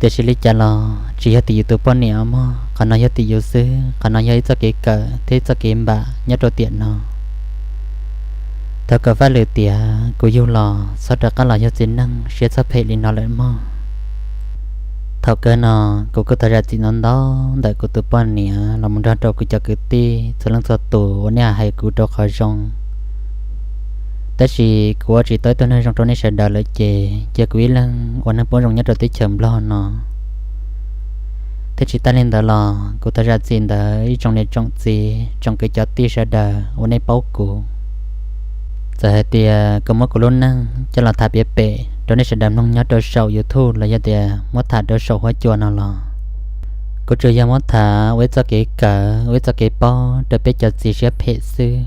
Tiam sis li cas los tsis yog tim yus tus poj niam os mog, qhov no yog tim yus xwb, qhov no yog ib txoj kev kawm thiab ib txoj kev npam nyob rau tiam no. Thov kom faj lwm tiam kuv yug los txhob rov qab los yog txiv neej siab txhob phem li no lawm mog. Thaum kawg no kuv kuj thov zam txim ntau ntau ntawm kuv tus poj niam los mus nrog rau kuv cov kwv tij txhua leej txhua tus uas nej hais kuv rau qhov zoo. Tab sis kuv ua tsis tau ib tug neeg zoo rau nej sawv daws lawm ces cia kuv ib leeg ua neeg poob zoo nyob rau teb chaws Nplog no. Thiab tsis tas li ntawd los kuv thov zam txim ntawm ib tsoom niam tsoom txiv tsoom kwv cov tij sawv daws uas nej paub kuv. Txawm hais tias kuv muab kuv lub neej coj los tham piav pem rau nej sawv daws mloog nyob rau saum YouTube los yog tias muab tham rau saum huab cua no los, kuv tsuas yog muab tham ua ib txoj kev kawm ua ib txoj kev paub rau peb cov txiv siab phem xwb.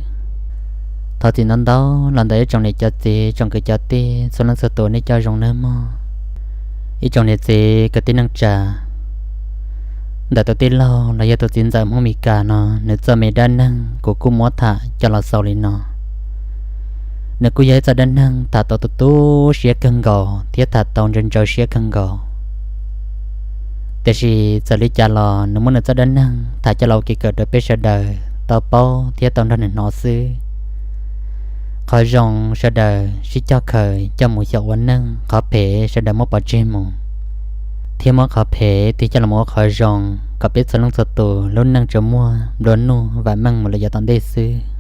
Thov txim ntau ntau los ntawm ib tsoom niam cov txiv tsoom kwv cov tij txhua leej txhua tus nej coj zoo nawb mog. Ib tsoom niam txiv kwv tij neej tsa, ntawm tus tij laug los yog tus txiv ntxawm Hmoob Meskas no nws txoj me dab neeg kuv kuj muab tham coj los xaus li no. Nws kuj yog ib txoj dab neeg tham tau tu tu siab kawg nkaus thiab tham tau ntsaws ntsaws siab kawg nkaus. Tiam sis txawm li cas los nws muab nws txoj dab neeg tham coj los ua kev kawm rau peb sawv daws tau paub thiab tau nrog nws hnov xwb. Qhov zoo sawv daws sib cog khaws coj mus xyaum ua neej, qhov phem sawv daws muab pov tseg mus, thiab muab qhov phem tig coj los ua qhov zoo, kom peb txhua leej txhua tus lub neej tsuas muaj nplua nuj vam meej mus lawm yav tom ntej xwb.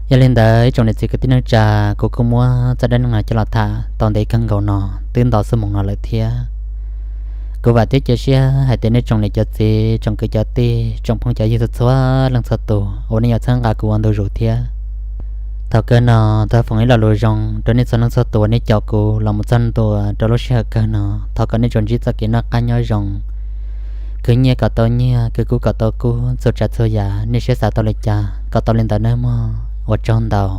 Yog li ntawd ib tsoom niam txiv kwv tij neej tsa, kuv kuj muab txoj dab neeg no coj los tham tau ntev kawg nkaus no twb ntau xuab moos no lawm thiab. Kuv vam thiab cia siab hais tias nej tsoom niam cov txiv, tsoom kwv cov tij, tsoom phooj cov ywg txhua txhua leej txhua tus uas nej yuav txhawb nqa kuv ua ntu zus thiab. Thaum kawg no thov foom ib lo lus zoo rau nej txhua leej txhua tus uas nej caum kuv los mus txog ntua rau lub sij hawm kawg no. Thov kom nej tsuas ntsib txoj kev noj qab nyob zoo, khwv nyiaj kom tau nyiaj, khwv kub kom tau kub, txhua tsav txhua yam nej siab xav tau li cas kom tau li ntawd nawb mog. Ua tsaug ntau.